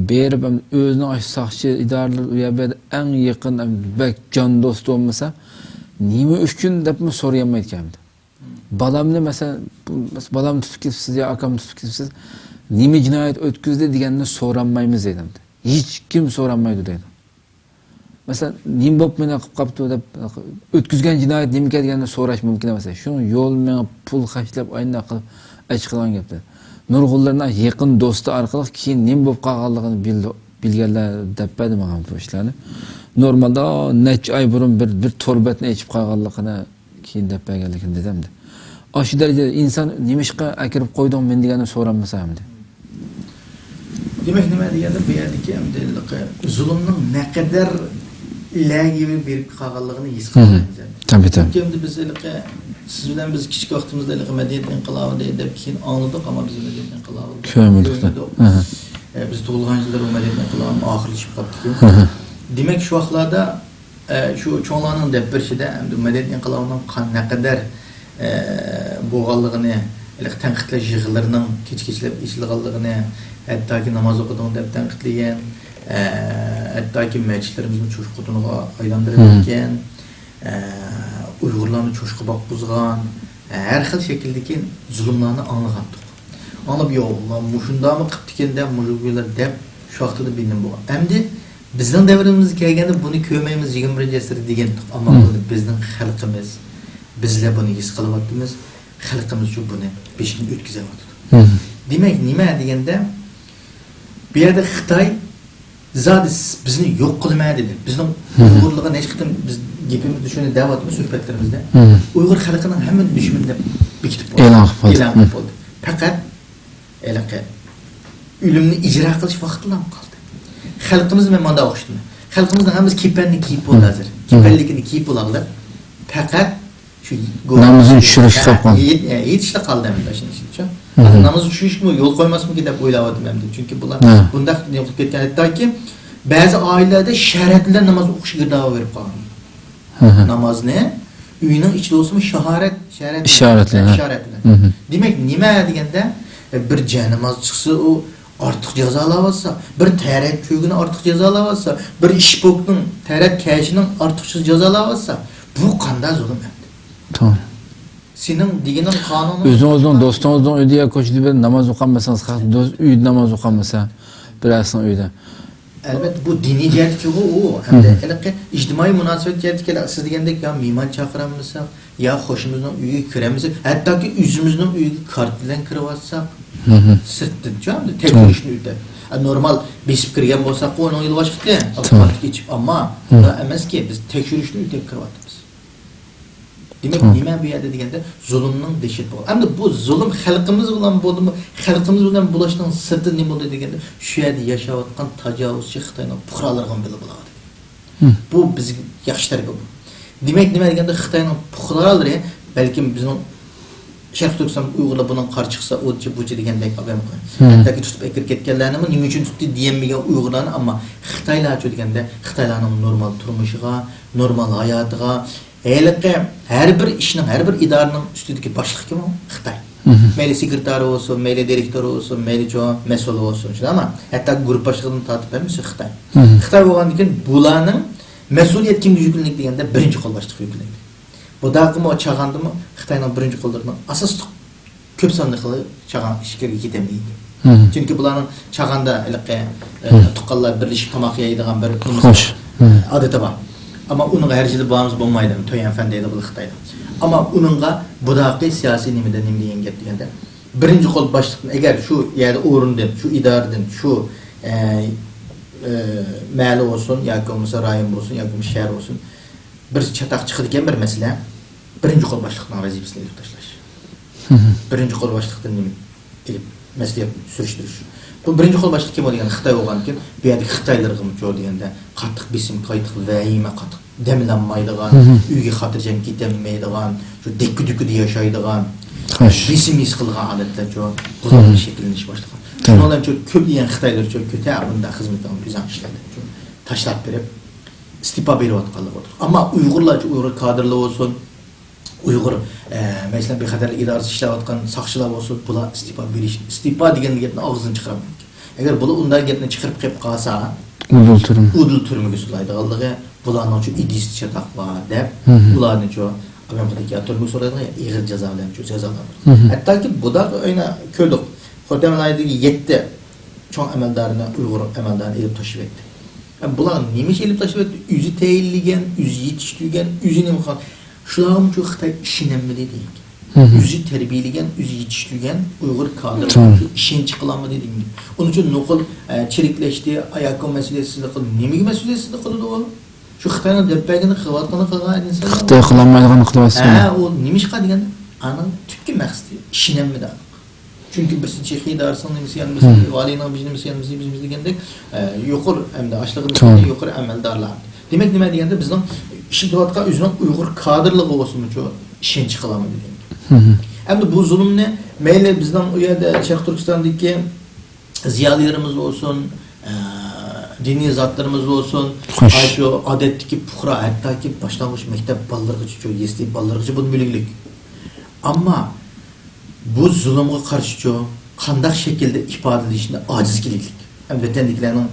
بېرىپ ئەمدى ئۆزىنىڭ ئاشۇ ساقچى ئىدارىلىرى ئۇ يەر بۇ يەردە ئەڭ يېقىن، ئەمدى بەك جان دوستى بولمىسا، نېمە ئۈچۈن دەپمۇ سورىيالمايدىكەن ئەمدى. بالامنى، مەسىلەن، بۇ، مەسىلەن، بالامنى تۇتۇپ كېتىپسىز يا ئاكامنى تۇتۇپ كېتىپسىز، نېمە جىنايەت ئۆتكۈزدى دېگەننى سورانمايمىز دەيدۇ ئەمدى. ھېچكىم سورانمايدۇ دەيدۇ. مەسىلەن، نېمە بولۇپ مېنى قىلىپ قاپتۇ دەپ، ئۆتكۈزگەن جىنايەت نېمىكەن دېگەننى سوراش مۇمكىن ئەمەس. شۇنىڭ يول مېڭىپ، پۇل خەجلەپ، ئاينداق قىلىپ ئەچ قىلغان گەپتە. نۇرغۇنلىرىنىڭ يېقىن دوستى ئارقىلىق كېيىن نېمە بولۇپ قالغانلىقىنى بىلدى، بىلگەنلەر دەپ بەردى ماڭا بۇ ئىشلارنى. نورمالدا نەچچە ئاي بۇرۇن بىر، بىر تور بەتنى ئېچىپ قالغانلىقىنى كېيىن دەپ بەرگەنلىكىنى دېدى ئەمدى. ئاشۇ دەرىجىدە ئىنسان نېمىشقا ئەكىرىپ قويدۇڭ مېنى دېگەننى سورالمىسا ئەمدى. دېمەك، نېمە دېگەندە، بۇ يەردىكى ئەمدى زۇلۇمنىڭ نەقەدەر لەگىۋى بېرىپ قالغانلىقىنى ھېس قىلمايمىز ئەمدى. تەبىئىي، تەبىئىي. چۈنكى ئەمدى بىز ھېلىقى سىز بىلەن بىز كىچىك ۋاقتىمىزدا ھېلىقى مەدەنىيەت ئىنقىلابى دەپ كېيىن ئاڭلىدۇق، ئەمما بىز مەدەنىيەت ئىنقىلابىنى كۆرمىدۇق. كۆرمىدۇق. ئەھە. ئە، بىز تۇغۇلغان يىللىرى ئۇ مەدەنىيەت ئىنقىلابى ئاخىرلىشىپ قاپتىكەن. ئەھە. دېمەك، شۇ ۋاقىتلاردا، ئە، شۇ چوڭلارنىڭ دەپ بېرىشىدە ئەمدى مەدەنىيەت ئىنقىلابىنىڭ قان-، نەقەدەر، ئە، بولغانلىقىنى، ھېلىقى تەنقىدلەش يىغىنلىرىنىڭ كېچە-كېچىلەپ ئېچىلغانلىقىنى، ھەتتاكى ناماز ئوقۇدۇڭ دەپ تەنقىدلىگەن، ئە، ھەتتاكى مەسچىتلىرىمىزنى چوشقا تونىغا ئايلاندۇرۇپ كەتكەن، ئە، ئۇيغۇرلارنى چوشقا باققۇزغان، ئە، ھەر خىل شەكىلدىكى زۇلۇملارنى ئاڭلىغانتۇق. ئاڭلاپ، يا ئاللا، مۇشۇنداقمۇ قىپتىكەن دەپ، مۇشۇ كۈنلەر دەپ، شۇ ۋاقىتتا بىلىم بولغان. ئەمدى بىزنىڭ دەۋرىمىزگە كەلگەندە بۇنى كۆرمەيمىز، يىگىرمە بىرىنچى ئەسىردە دېگەنتۇق. ئەمما بۇنى بىزنىڭ خەلقىمىز، بىزلەر بۇنى ھېس قىلىۋاتىمىز. خەلقىمىزچۇ بۇنى بېشىدىن ئۆتكۈزۈۋاتىدۇ. دېمەك، نېمە دېگەندە، بۇ يەردە خىتاي زادى سىز بىزنى يوق قىلىمەن دېدى. بىزنىڭ ئۇيغۇرلارغا نەچچە قېتىم بىز گېپىمىزدە شۇنى دەۋاتىمىز سۆھبەتلىرىمىزدە. ئۇيغۇر خەلقىنىڭ ھەممىنى دۈشمەن دەپ بېكىتىپ قويدى. ئېلان قىلىپ قويدى. ئېلان قىلىپ قويدى. پەقەت ھېلىقى ئۆلۈمنى ئىجرا قىلىش ۋاقتىلا قالدى. خەلقىمىز مەن مانداق ئوخشىتىمەن. خەلقىمىزنىڭ ھەممىسى كېپەننى كىيىپ بولدى ھازىر. كېپەنلىكىنى كىيىپ بولالىدى. پەقەت شۇ نامىزىنى چۈشۈرۈشلا قالدى. يېتىشلا قالدى ئەمدى شۇنىڭ ئىچىدىچۇ. نامىزىنى چۈشۈرۈشكىمۇ يول قويماسمىكىن دەپ ئويلاۋاتىمەن ئەمدى. چۈنكى بۇلار بۇنداق نېمە قىلىپ كەتكەن. ھەتتاكى بەزى ئائىلىلەردە شەرەت بىلەن ناماز ئوقۇشقا گىردابا بېرىپ قالغان. نامازنى ئۆينىڭ ئىچىدە بولسىمۇ شاھارەت، شەرەت، ئىشارەت بىلەن. دېمەك، نېمە دېگەندە، بىر جەناماز چىقسا، ئۇ ئارتۇق جازالاۋاتسا، بىر تەرەت چۆگىنى ئارتۇق جازالاۋاتسا، بىر ئىشپوكنىڭ، تەرەت كەشىنىڭ ئارتۇقچە جازالاۋاتسا، بۇ قانداق زۇلۇم ئەمدى؟ توغرا. سېنىڭ دېگىنىڭ قانۇنۇڭ ئۆزىڭىزنىڭ دوستىڭىزنىڭ ئۆيىدە يا كوچىدا بىر ناماز ئوقۇمىسىڭىز، خەق دوست ئۆيىدە ناماز ئوقۇمىسا، بىرەرسىنىڭ ئۆيىدە. ئەلۋەتتە، بۇ دىنىي جەھەتتىكىغۇ ئۇ. ھەمدە ھېلىقى ئىجتىمائىي مۇناسىۋەت جەھەتتىكى، سىز دېگەندەك، يا مېھمان چاقىرالمىساق، يا قوشنىمىزنىڭ ئۆيىگە كىرەلمىسەك، ھەتتاكى ئۆزىمىزنىڭ ئۆيىگە كارتا بىلەن كىرىۋاتساق، سىرتتىنچۇ، ھەمدە تەكشۈرۈشنى ئۆتەپ. ئە، نورمال بېسىپ كىرگەن بولساققۇ، ئۇنىڭ ئىلاجى يوق. كارتا ئېچىپ، ئەمما بۇنداق ئەمەسكى، بىز تەكشۈرۈشنى ئۆتەپ كىرىۋاتىمىز. دېمەك، نېمە بۇ يەردە دېگەندە، زۇلۇمنىڭ دەھشەت بولغان. ئەمدى بۇ زۇلۇم خەلقىمىز بىلەن بولدىمۇ، خەلقىمىز بىلەن بولۇشنىڭ سىرتىدا نېمە بولدى دېگەندە، شۇ يەردە ياشاۋاتقان تاجاۋۇزچى خىتاينىڭ پۇقرالىرىغىمۇ بىلىپ بولغان. بۇ بىزگە ياخشى تەرىپى بۇ. دېمەك، نېمە دېگەندە، خىتاينىڭ پۇقرالىرى، بەلكىم بىزنىڭ شەرقىي تۈركىستان ئۇيغۇرلار بۇنىڭ قارا چىقسا، ئۇچى بۇچى دېگەندەك ئادەم قوي. ھەتتاكى تۇتۇپ ئەكىرىپ كەتكەنلەرنىمۇ نېمە ئۈچۈن تۇتتى دېيەلمىگەن ئۇيغۇرلارنى، ئەمما خىتايلارچۇ دېگەندە، خىتايلارنىڭ نورمال تۇرمۇشىغا، نورمال ھاياتىغا، ھېلىقى ھەر بىر ئىشنىڭ، ھەر بىر ئىدارىنىڭ ئۈستىدىكى باشلىق كىم ئۇ؟ خىتاي. مەيلى سېكرېتارى بولسۇن، مەيلى دىرېكتورى بولسۇن، مەيلى چوڭ مەسئۇلى بولسۇن، شۇنداقمۇ؟ ھەتتا گۇرۇپپا باشلىقىدىن تارتىپ ھەممىسى خىتاي. خىتاي بولغاندىن كېيىن بۇلارنىڭ مەسئۇلىيەت كىمگە يۈكلىنىدۇ دېگەندە، بىرىنچى قول باشلىققا يۈكلىنىدۇ. بۇنداقمۇ چاغاندىمۇ خىتاينىڭ بىرىنچى قوللىرىنىڭ ئاساسلىق كۆپ سانلىقى چاغان ئىچكىرىگە كېتەلمەيدۇ. چۈنكى بۇلارنىڭ چاغاندا ھېلىقى، ئە، تۇغقانلار بىرلىشىپ تاماق يەيدىغان بىر نېمىسى بار. ئادىتى بار. ئەمما ئۇنىڭغا ھەر يىلى بارمىسا بولمايدۇ، تويەنفەن دەيدۇ بۇ خىتايدا. ئەمما ئۇنىڭغا بۇنداقى سىياسىي نېمىدە نېمە دېگەن گەپ دېگەندە، بىرىنچى قول باشلىقتىن، ئەگەر شۇ يەردە ئورۇندىن، شۇ ئىدارىدىن، شۇ، ئە، ئە، مەھەللە بولسۇن ياكى بولمىسا رايون بولسۇن ياكى بولمىسا شەھەر بولسۇن، بىر چاتاق چىقىدىكەن، بىر مەسىلە، بىرىنچى قول باشلىقنىڭ ۋەزىپىسىنى ئېلىپ تاشلاش. بىرىنچى قول باشلىقتىن نېمە ئېلىپ، مەسلىھەت سۈرۈشتۈرۈش. بۇ بىرىنچى قول باشلىق كىم بولىدىغان؟ خىتاي بولغاندىكىن، بۇ يەردىكى خىتايلىرىغىمۇ دېگەندە، قاتتىق بېسىم، قاتتىق ۋەھىمە، قاتتىق دەم ئالالمايدىغان، ئۆيگە خاتىرجەم كېتەلمەيدىغان، شۇ دەككە-دۈككىدە ياشايدىغان، بېسىم ھېس قىلىدىغان ھالەتلەرچۇ، بۇلار شەكىللىنىشكە باشلىغان. شۇنىڭ بىلەن شۇ كۆپلىگەن خىتايلارچۇ، كۆتە بۇنداق خىزمىتىڭ ئۆزۈڭ ئىشلەيدىچۇ، تاشلاپ بېرىپ، ئىستېپا بېرىۋاتقانلىقى ئولتۇرۇپ. ئەمما ئۇيغۇرلارچۇ، ئۇيغۇر كادىرلار بولسۇن، ئۇيغۇر، ئە، مەسىلەن، بىخەتەرلىك ئىدارىسىدا ئىشلەۋاتقان ساقچىلار بولسۇن، بۇلار ئىستېپا بېرىش، ئىستېپا دېگەن گەپنى ئاغزىدىن چىقىرالمايدىكەن. ئەگەر بۇلار ئۇنداق گەپنى چىقىرىپ قېلىپ قالسا، ئۇدۇل تۈرمە. ئۇدۇل تۈرمىگە سولايدىغانلىقى، بۇلارنىڭچۇ ئىدىيىسىدە چاتاق بار دەپ، ئۇلارنىچۇ ئامېرىكىدىكى يا تۈرمىگە سولايدىغان يا ئېغىر جازا بىلەنچۇ جازالاندۇرىدۇ. ھەتتاكى بۇنداق ئۆينى كۆردۇق. خوتەن ۋىلايىتىدىكى يەتتە چوڭ ئەمەلدارنى، ئۇيغۇر ئەمەلدارىنى ئېلىپ تاشلىۋەتتى. ئە، بۇلار نېمە ئۈچۈن ئېلىپ تاشلىۋەتتى؟ ئۆزى تەيىنلىگەن، ئۆزى يېتىشتۈرگەن، ئۆزى نېمە قىلغان؟ شۇلارغىمۇ شۇ خىتاي ئىشىنەلمىدى دېگەن گەپ. ئۆزى تەربىيەلىگەن، ئۆزى يېتىشتۈرگەن ئۇيغۇر كادىرلىرىغا شۇ ئىشەنچ قىلالمىدى دېگەن گەپ. ئۇنىڭ ئۈچۈن نوقۇل، ئە، چىرىكلەشتى، ئاياكو مەسئۇلىيەتسىزلىك قىلدى. نېمىگە مەسئۇلىيەتسىزلىك قىلىدۇ ئۇ؟ شۇ خىتاينىڭ دەپ بەرگىنى قىلىۋاتقىنى قىلغان ئىنسانلار. خىتاي قىلالمايدىغاننى قىلىۋاتسا. ھە، ئۇ نېمىشقا دېگەندە، ئانىڭ تۈپكى مەقسىتى ئىشىنەلمىدى. چۈنكى بىرسى چېخىيدا، بىرسىنىڭ نېمىسى يانمىسى، ھىم. ۋالىينىڭ بېشى نېمىسى يانمىسى، بىز، بىز دېگەندەك، ئە، يۇقىرى، ئەمدى ئاشلىقىدا توغرا. يۇقىرى ئەمەلدارلار. دېمەك، نېمە دېگەندە، بىزنىڭ ئىشلىتىۋاتقان ئۆزىنىڭ ئۇيغۇر كادىرلىقى بولسىمۇچۇ، ئىشەنچ قىلالمىدى دېگەن گەپ. ئەمدى بۇ زۇلۇمنى مەيلى بىزنىڭ ئۇ يەردە شەرقىي تۈركىستاندىكى زىيالىيلىرىمىز بولسۇن، ئە، دىنىي زاتلىرىمىز بولسۇن، خوش. ئاشۇ ئادەتتىكى پۇقرا، ھەتتاكى باشلانغۇچ مەكتەپ بالىلىرىغىچە، يەسلى بالىلىرىغىچە بۇنى بىلگۈلۈك. ئەمما بۇ زۇلۇمغا قارشىچۇ، قانداق شەكىلدە ئىپادىلىنىشنى ئاجىز كېلىكلىك. ھەم ۋەتەندىكىلەرنىڭ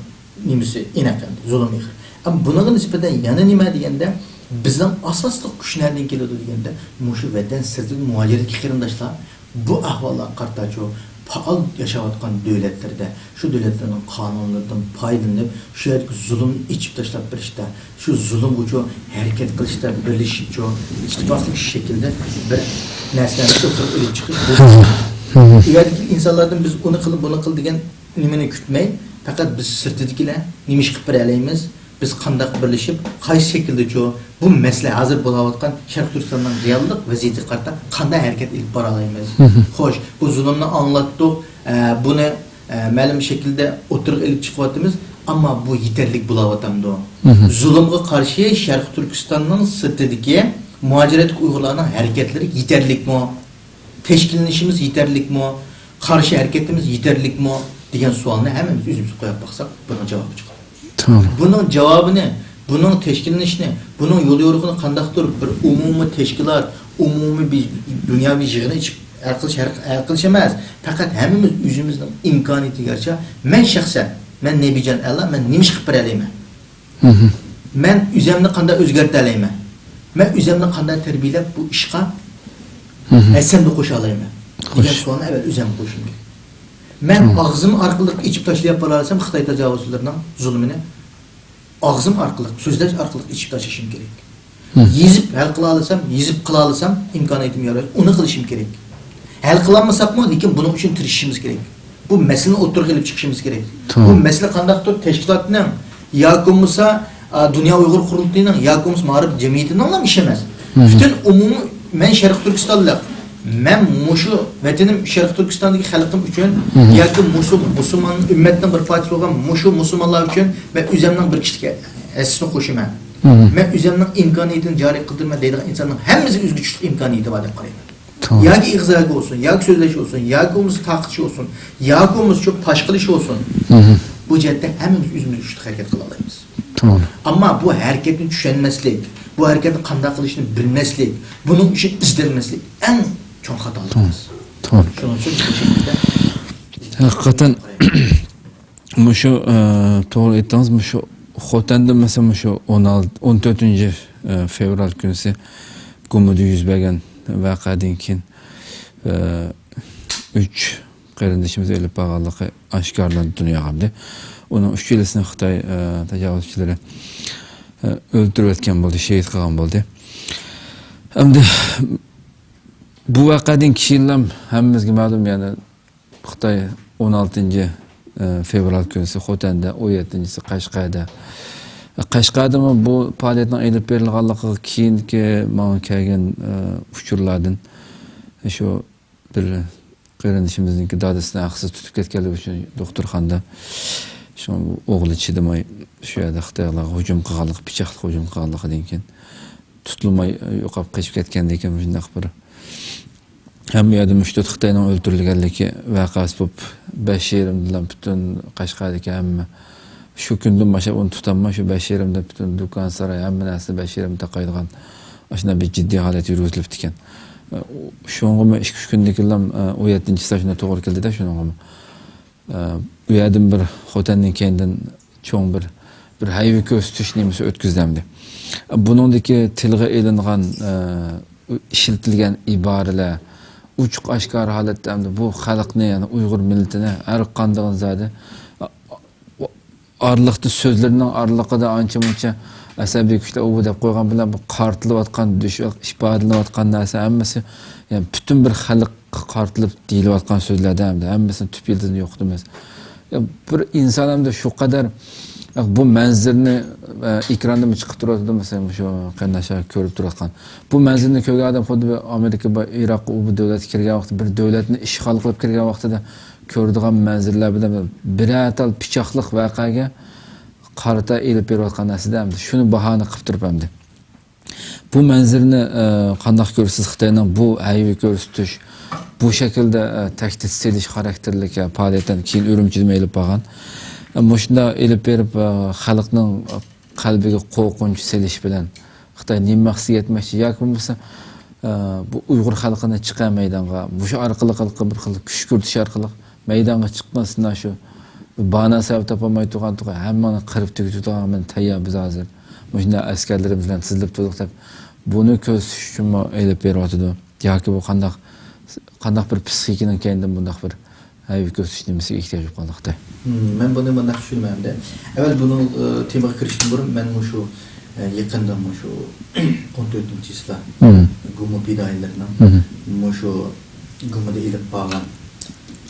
نېمىسى ئېنىق ئەمدى، زۇلۇم ئېغىر. ئەمما بۇنىڭغا نىسبەتەن يەنە نېمە دېگەندە، بىزنىڭ ئاساسلىق كۈچ نەدىن كېلىدۇ دېگەندە، مۇشۇ ۋەتەن سىرتىدىكى مۇھاجىرەتتىكى قېرىنداشلار بۇ ئەھۋاللارغا قارىتاچۇ، پائال ياشاۋاتقان دۆلەتلىرىدە، شۇ دۆلەتلەرنىڭ قانۇنلىرىدىن پايدىلىنىپ، شۇ يەردىكى زۇلۇمنى ئېچىپ تاشلاپ بېرىشتە، شۇ زۇلۇمغىچۇ ھەرىكەت قىلىشتا بىرلىشىپچۇ، ئىتتىپاقلىق شەكلىدە بىر نەرسىلەرنى ئوتتۇرىغا ئېلىپ چىقىش، بۇ يەردىكى ئىنسانلاردىن بىز ئۇنى قىل، بۇنى قىل دېگەن نېمىنى كۈتمەي، پەقەت بىز سىرتىدىكىلەر نېمە ئىش قىلىپ بېرەلەيمىز، بىز قانداق بىرلىشىپ، قايسى شەكىلدىچۇ بۇ مەسىلە، ھازىر بولاۋاتقان شەرقىي تۈركىستاننىڭ رېئاللىق ۋەزىيىتىگە قارىتا قانداق ھەرىكەت ئېلىپ بارالايمىز؟ خوش، بۇ زۇلۇمنى ئاڭلاتتۇق، ئە، بۇنى، ئە، مەلۇم شەكىلدە ئوتتۇرىغا ئېلىپ چىقىۋاتىمىز، ئەمما بۇ يېتەرلىك بولاۋاتامدۇ؟ زۇلۇمغا قارشى شەرقىي تۈركىستاننىڭ سىرتىدىكى مۇھاجىرەتتىكى ئۇيغۇرلارنىڭ ھەرىكەتلىرى يېتەرلىكمۇ؟ تەشكىللىنىشىمىز يېتەرلىكمۇ؟ قارشى ھەرىكىتىمىز يېتەرلىكمۇ؟ دېگەن سوئالنى ھەممىمىز ئۆزىمىزگە قويۇپ باقساق، بۇنىڭ جاۋابى چىقىدۇ. توغرا. بۇنىڭ جاۋابىنى، بۇنىڭ تەشكىللىنىشىنى، بۇنىڭ يول يورۇقىنى قانداقتۇر بىر ئومۇمىي تەشكىلات، ئومۇمىي بىر دۇنياۋى يىغىن ئېچىپ ھەل قىلىش، ھەل، ھەل قىلىش ئەمەس. پەقەت ھەممىمىز ئۆزىمىزنىڭ ئىمكانىيىتىگە يارىشا، مەن شەخسەن، مەن نەبىجان ئەلا، مەن نېمە ئىش قىلىپ بېرەلەيمەن؟ مەن ئۆزۈمنى قانداق ئۆزگەرتەلەيمەن؟ مەن ئۆزۈمنى قانداق تەربىيەلەپ بۇ ئىشقا، ھەسسەمنى قوشالايمەن؟ دېگەن سوئالنى ئەۋۋەل ئۆزۈمگە قويۇشۇم كېرەك. مەن ئاغزىم ئارقىلىق ئېچىپ تاشلىياپ بارالىسام خىتاي تاجاۋۇزچىلىرىنىڭ زۇلمىنى، ئاغزىم ئارقىلىق، سۆزلەش ئارقىلىق ئېچىپ تاشلىشىم كېرەك. يېزىپ ھەل قىلالىسام، يېزىپ قىلالىسام، ئىمكانىيىتىم يارىسا ئۇنى قىلىشىم كېرەك. ھەل قىلالمىساقمۇ، لېكىن بۇنىڭ ئۈچۈن تىرىشىشىمىز كېرەك. بۇ مەسىلىنى ئوتتۇرىغا ئېلىپ چىقىشىمىز كېرەك. بۇ مەسىلە قانداقتۇر تەشكىلاتنىڭ ياكى بولمىسا، ئا، دۇنيا ئۇيغۇر قۇرۇلتىيىنىڭ ياكى بولمىسا مائارىپ جەمئىيىتىنىڭلا ئىشى ئەمەس. پۈتۈن ئومۇمىي، مەن شەرقىي تۈركىستانلىق. مەن مۇشۇ ۋەتىنىم، شەرقىي تۈركىستاندىكى خەلقىم ئۈچۈن ياكى مۇشۇ مۇسۇلمان ئۈممەتنىڭ بىر پارچىسى بولغان مۇشۇ مۇسۇلمانلار ئۈچۈن مەن ئۆزۈمنىڭ بىر كىچىك ھەسسىسىنى قوشىمەن. مەن ئۆزۈمنىڭ ئىمكانىيىتىنى جارى قىلدۇرىمەن دەيدىغان ئىنساننىڭ ھەممىسىگە ئۆزىگە چۈشلۈك ئىمكانىيىتى بار دەپ قارايمەن. ياكى ئېغىز ئەگە بولسۇن، ياكى سۆزلەش بولسۇن، ياكى بولمىسا تارقىتىش بولسۇن، ياكى بولمىسا شۇ پاش قىلىش بولسۇن. بۇ جەھەتتە ھەممىمىز ئۆزىمىز كۈچلۈك ھەرىكەت قىلالايمىز. ئەمما بۇ ھەرىكەتنى چۈشەنمەسلىك، بۇ ھەرىكەتنى قانداق قىلىشنى بىلمەسلىك، بۇنىڭ ئۈچۈن ئىزدەنمەسلىك ئەڭ چوڭ خاتالىقىمىز. شۇنىڭ ئۈچۈن بۇ شەكىلدە ھەقىقەتەن مۇشۇ، ئە، توغرا ئېيتتىڭىز، مۇشۇ خوتەندە، مەسىلەن، مۇشۇ ئون ئالتە، ئون تۆتىنچى، ئە، فېۋرال كۈنىسى گۇمىدا يۈز بەرگەن ۋەقەدىن كېيىن، ئە، ئۈچ قېرىندىشىمىز ئېلىپ بارغانلىقى ئاشكارىلاندى دۇنياغا ئەمدى. ئۇنىڭ ئۈچىلىسىنى خىتاي، ئە، تاجاۋۇزچىلىرى، ئە، ئۆلتۈرۈۋەتكەن بولدى، شېھىت قىلغان بولدى. ئەمدى بۇ ۋەقەدىن كېيىنلا ھەممىمىزگە مەلۇم، يەنى خىتاي ئون ئالتىنچى، ئە، فېۋرال كۈنىسى خوتەندە، ئون يەتتىنچىسى قەشقەردە. قەشقەردىمۇ بۇ پائالىيەتنىڭ ئېلىپ بېرىلغانلىقىغا كېيىنكى ماڭا كەلگەن، ئە، ئۇچۇرلاردىن شۇ بىر قېرىندىشىمىزنىڭكى دادىسىنى ھەقسىز تۇتۇپ كەتكەنلىكى ئۈچۈن دوختۇرخانىدا شۇ ئوغلى چىدىماي شۇ يەردە خىتايلارغا ھۇجۇم قىلغانلىقى، پىچاقلىق ھۇجۇم قىلغانلىقىدىن كېيىن تۇتۇلماي يوقاپ قېچىپ كەتكەندىن كېيىن مۇشۇنداق بىر ھەممە يەردە مۇشۇ خىتاينىڭ ئۆلتۈرۈلگەنلىكى ۋەقەسى بولۇپ، بەش يېرىمدىلا پۈتۈن قەشقەردىكى ھەممە شۇ كۈندىن باشلاپ ئۇنى تۇتالماي، شۇ بەش يېرىمدە پۈتۈن دۇكان ساراي، ھەممە نەرسە بەش يېرىمدە تاقايدىغان ئاشۇنداق بىر جىددىي ھالەت يۈرگۈزۈلۈپتىكەن. شۇنىڭغىمۇ ئىككى، ئۈچ كۈندىن كېيىنلا، ئون يەتتىنچىسى شۇنداق توغرا كەلدىدە، شۇنىڭغىمۇ. ئە، ئۇ يەردىن بىر خوتەندىن كەينىدىن چوڭ بىر، بىر ھەيۋە كۆرسىتىش نېمىسى ئۆتكۈزدى ئەمدى. بۇنىڭدىكى تىلغا ئېلىنغان، ئە، ئىشلىتىلگەن ئىبارىلەر ئوچۇق ئاشكارا ھالەتتە ئەمدى بۇ خەلقنى، يەنى ئۇيغۇر مىللىتىنى ھەر قاندىغان زادى، ئارىلىقتا سۆزلىرىنىڭ ئارىلىقىدا ئانچە-مۇنچە ئەسەبىي كۈچلەر ئۇ بۇ دەپ قويغان بىلەن بۇ قارىتىلىۋاتقان، ئىپادىلىنىۋاتقان نەرسە ھەممىسى، يەنى پۈتۈن بىر خەلق قارىتىلىپ دېيىلىۋاتقان سۆزلەردە ھەمدە ھەممىسىنى تۈپ يىلتىزىنى يوقىتىمىز. يا، بىر ئىنسان ئەمدى شۇ قەدەر، يا، بۇ مەنزىرىنى، ئە، ئېكراندىمۇ چىقىپ تۇرۇۋاتىدۇ، مەسىلەن، مۇشۇ قېرىنداشلار كۆرۈپ تۇرۇۋاتقان. بۇ مەنزىرىنى كۆرگەن ئادەم خۇددى بىر ئامېرىكا، بىر ئىراق، ئۇ بۇ دۆلەتكە كىرگەن ۋاقتى، بىر دۆلەتنى ئىشغال قىلىپ كىرگەن ۋاقتىدا كۆرىدىغان مەنزىرىلەر بىلەن بىرەر تال پىچاقلىق ۋەقەگە قارىتا ئېلىپ بېرىۋاتقان نەرسىدە ئەمدى شۇنى باھانە قىلىپ تۇرۇپ ئەمدى. بۇ مەنزىرىنى، ئە، قانداق كۆرىسىز؟ خىتاينىڭ بۇ ھەيۋە كۆرسىتىش، بۇ شەكىلدە، ئە، تەھدىت سېلىش خاراكتېرلىك، ئە، پائالىيەتلەرنى كېيىن ئۈرۈمچىدىمۇ ئېلىپ بارغان. ئە، مۇشۇنداق ئېلىپ بېرىپ، ئە، خەلقنىڭ قەلبىگە قورقۇنچ سېلىش بىلەن خىتاي نېمە مەقسەتكە يەتمەكچى ياكى بولمىسا، ئە، بۇ ئۇيغۇر خەلقىنى چىقار مەيدانغا، مۇشۇ ئارقىلىق بىر خىل كۈشكۈرتۈش ئارقىلىق مەيدانغا چىقماسلىقى شۇ بانا سەۋەب تاپالماي تۇرغان تۇرغان ھەممىنى قىرىپ تۈگىتىدىغان مەن تەييار، بىز ھازىر مۇشۇنداق ئەسكەرلىرىمىز بىلەن تىزىلىپ تۇردۇق دەپ بۇنى كۆرسىتىش ئۈچۈنمۇ ئېلىپ بېرىۋاتىدۇ. ياكى بۇ قانداق، قانداق بىر پسىخىكىنىڭ كەينىدىن بۇنداق بىر ھەيۋە كۆرسىتىش نېمىسىگە ئېھتىياج بولۇپ قالدى خىتاي؟ مم، مەن بۇنى مۇنداق چۈشىنىمەن ئەمدى. ئەۋۋەل بۇنىڭ، ئى، تېمىغا كىرىشتىن بۇرۇن مەن مۇشۇ، ئى، يېقىندا مۇشۇ ئون تۆتىنچى چىسلا مم. گۇما پىدائىيلىرىنىڭ مم. مۇشۇ گۇمىدا ئېلىپ بارغان،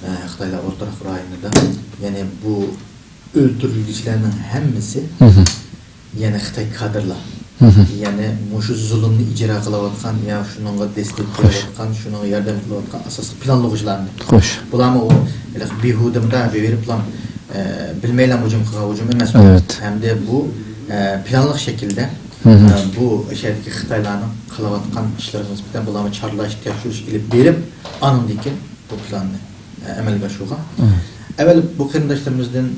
ئى، خىتايلار ئولتۇراق رايونىدا، يەنى بۇ ئۆلتۈرۈلگۈچىلەرنىڭ ھەممىسى مم. يەنى خىتاي كادىرلار. مم. يەنى مۇشۇ زۇلۇمنى ئىجرا قىلىۋاتقان يا شۇنىڭغا دەستەك خوش. بېرىۋاتقان، شۇنىڭغا ياردەم قىلىۋاتقان ئاساسلىق پىلانلىغۇچىلارنى. خوش. بۇلارمۇ ئۇ ھېلىقى بىھۇدە مۇنداق بېرىپلا، ئە، بىلمەيلا ھۇجۇم قىلغان ھۇجۇم ئەمەس بۇ. ئەلۋەتتە. ھەمدە بۇ، ئە، پىلانلىق شەكىلدە، مم. ئە، بۇ شەھەردىكى خىتايلارنىڭ قىلىۋاتقان ئىشلىرىغا نىسبەتەن بۇلارمۇ چارلاش، تەكشۈرۈش ئېلىپ بېرىپ، ئانىڭدىن كېيىن بۇ پىلاننى، ئە، ئەمەلگە ئاشۇرغان. مم. ئەۋۋەل بۇ قېرىنداشلىرىمىزدىن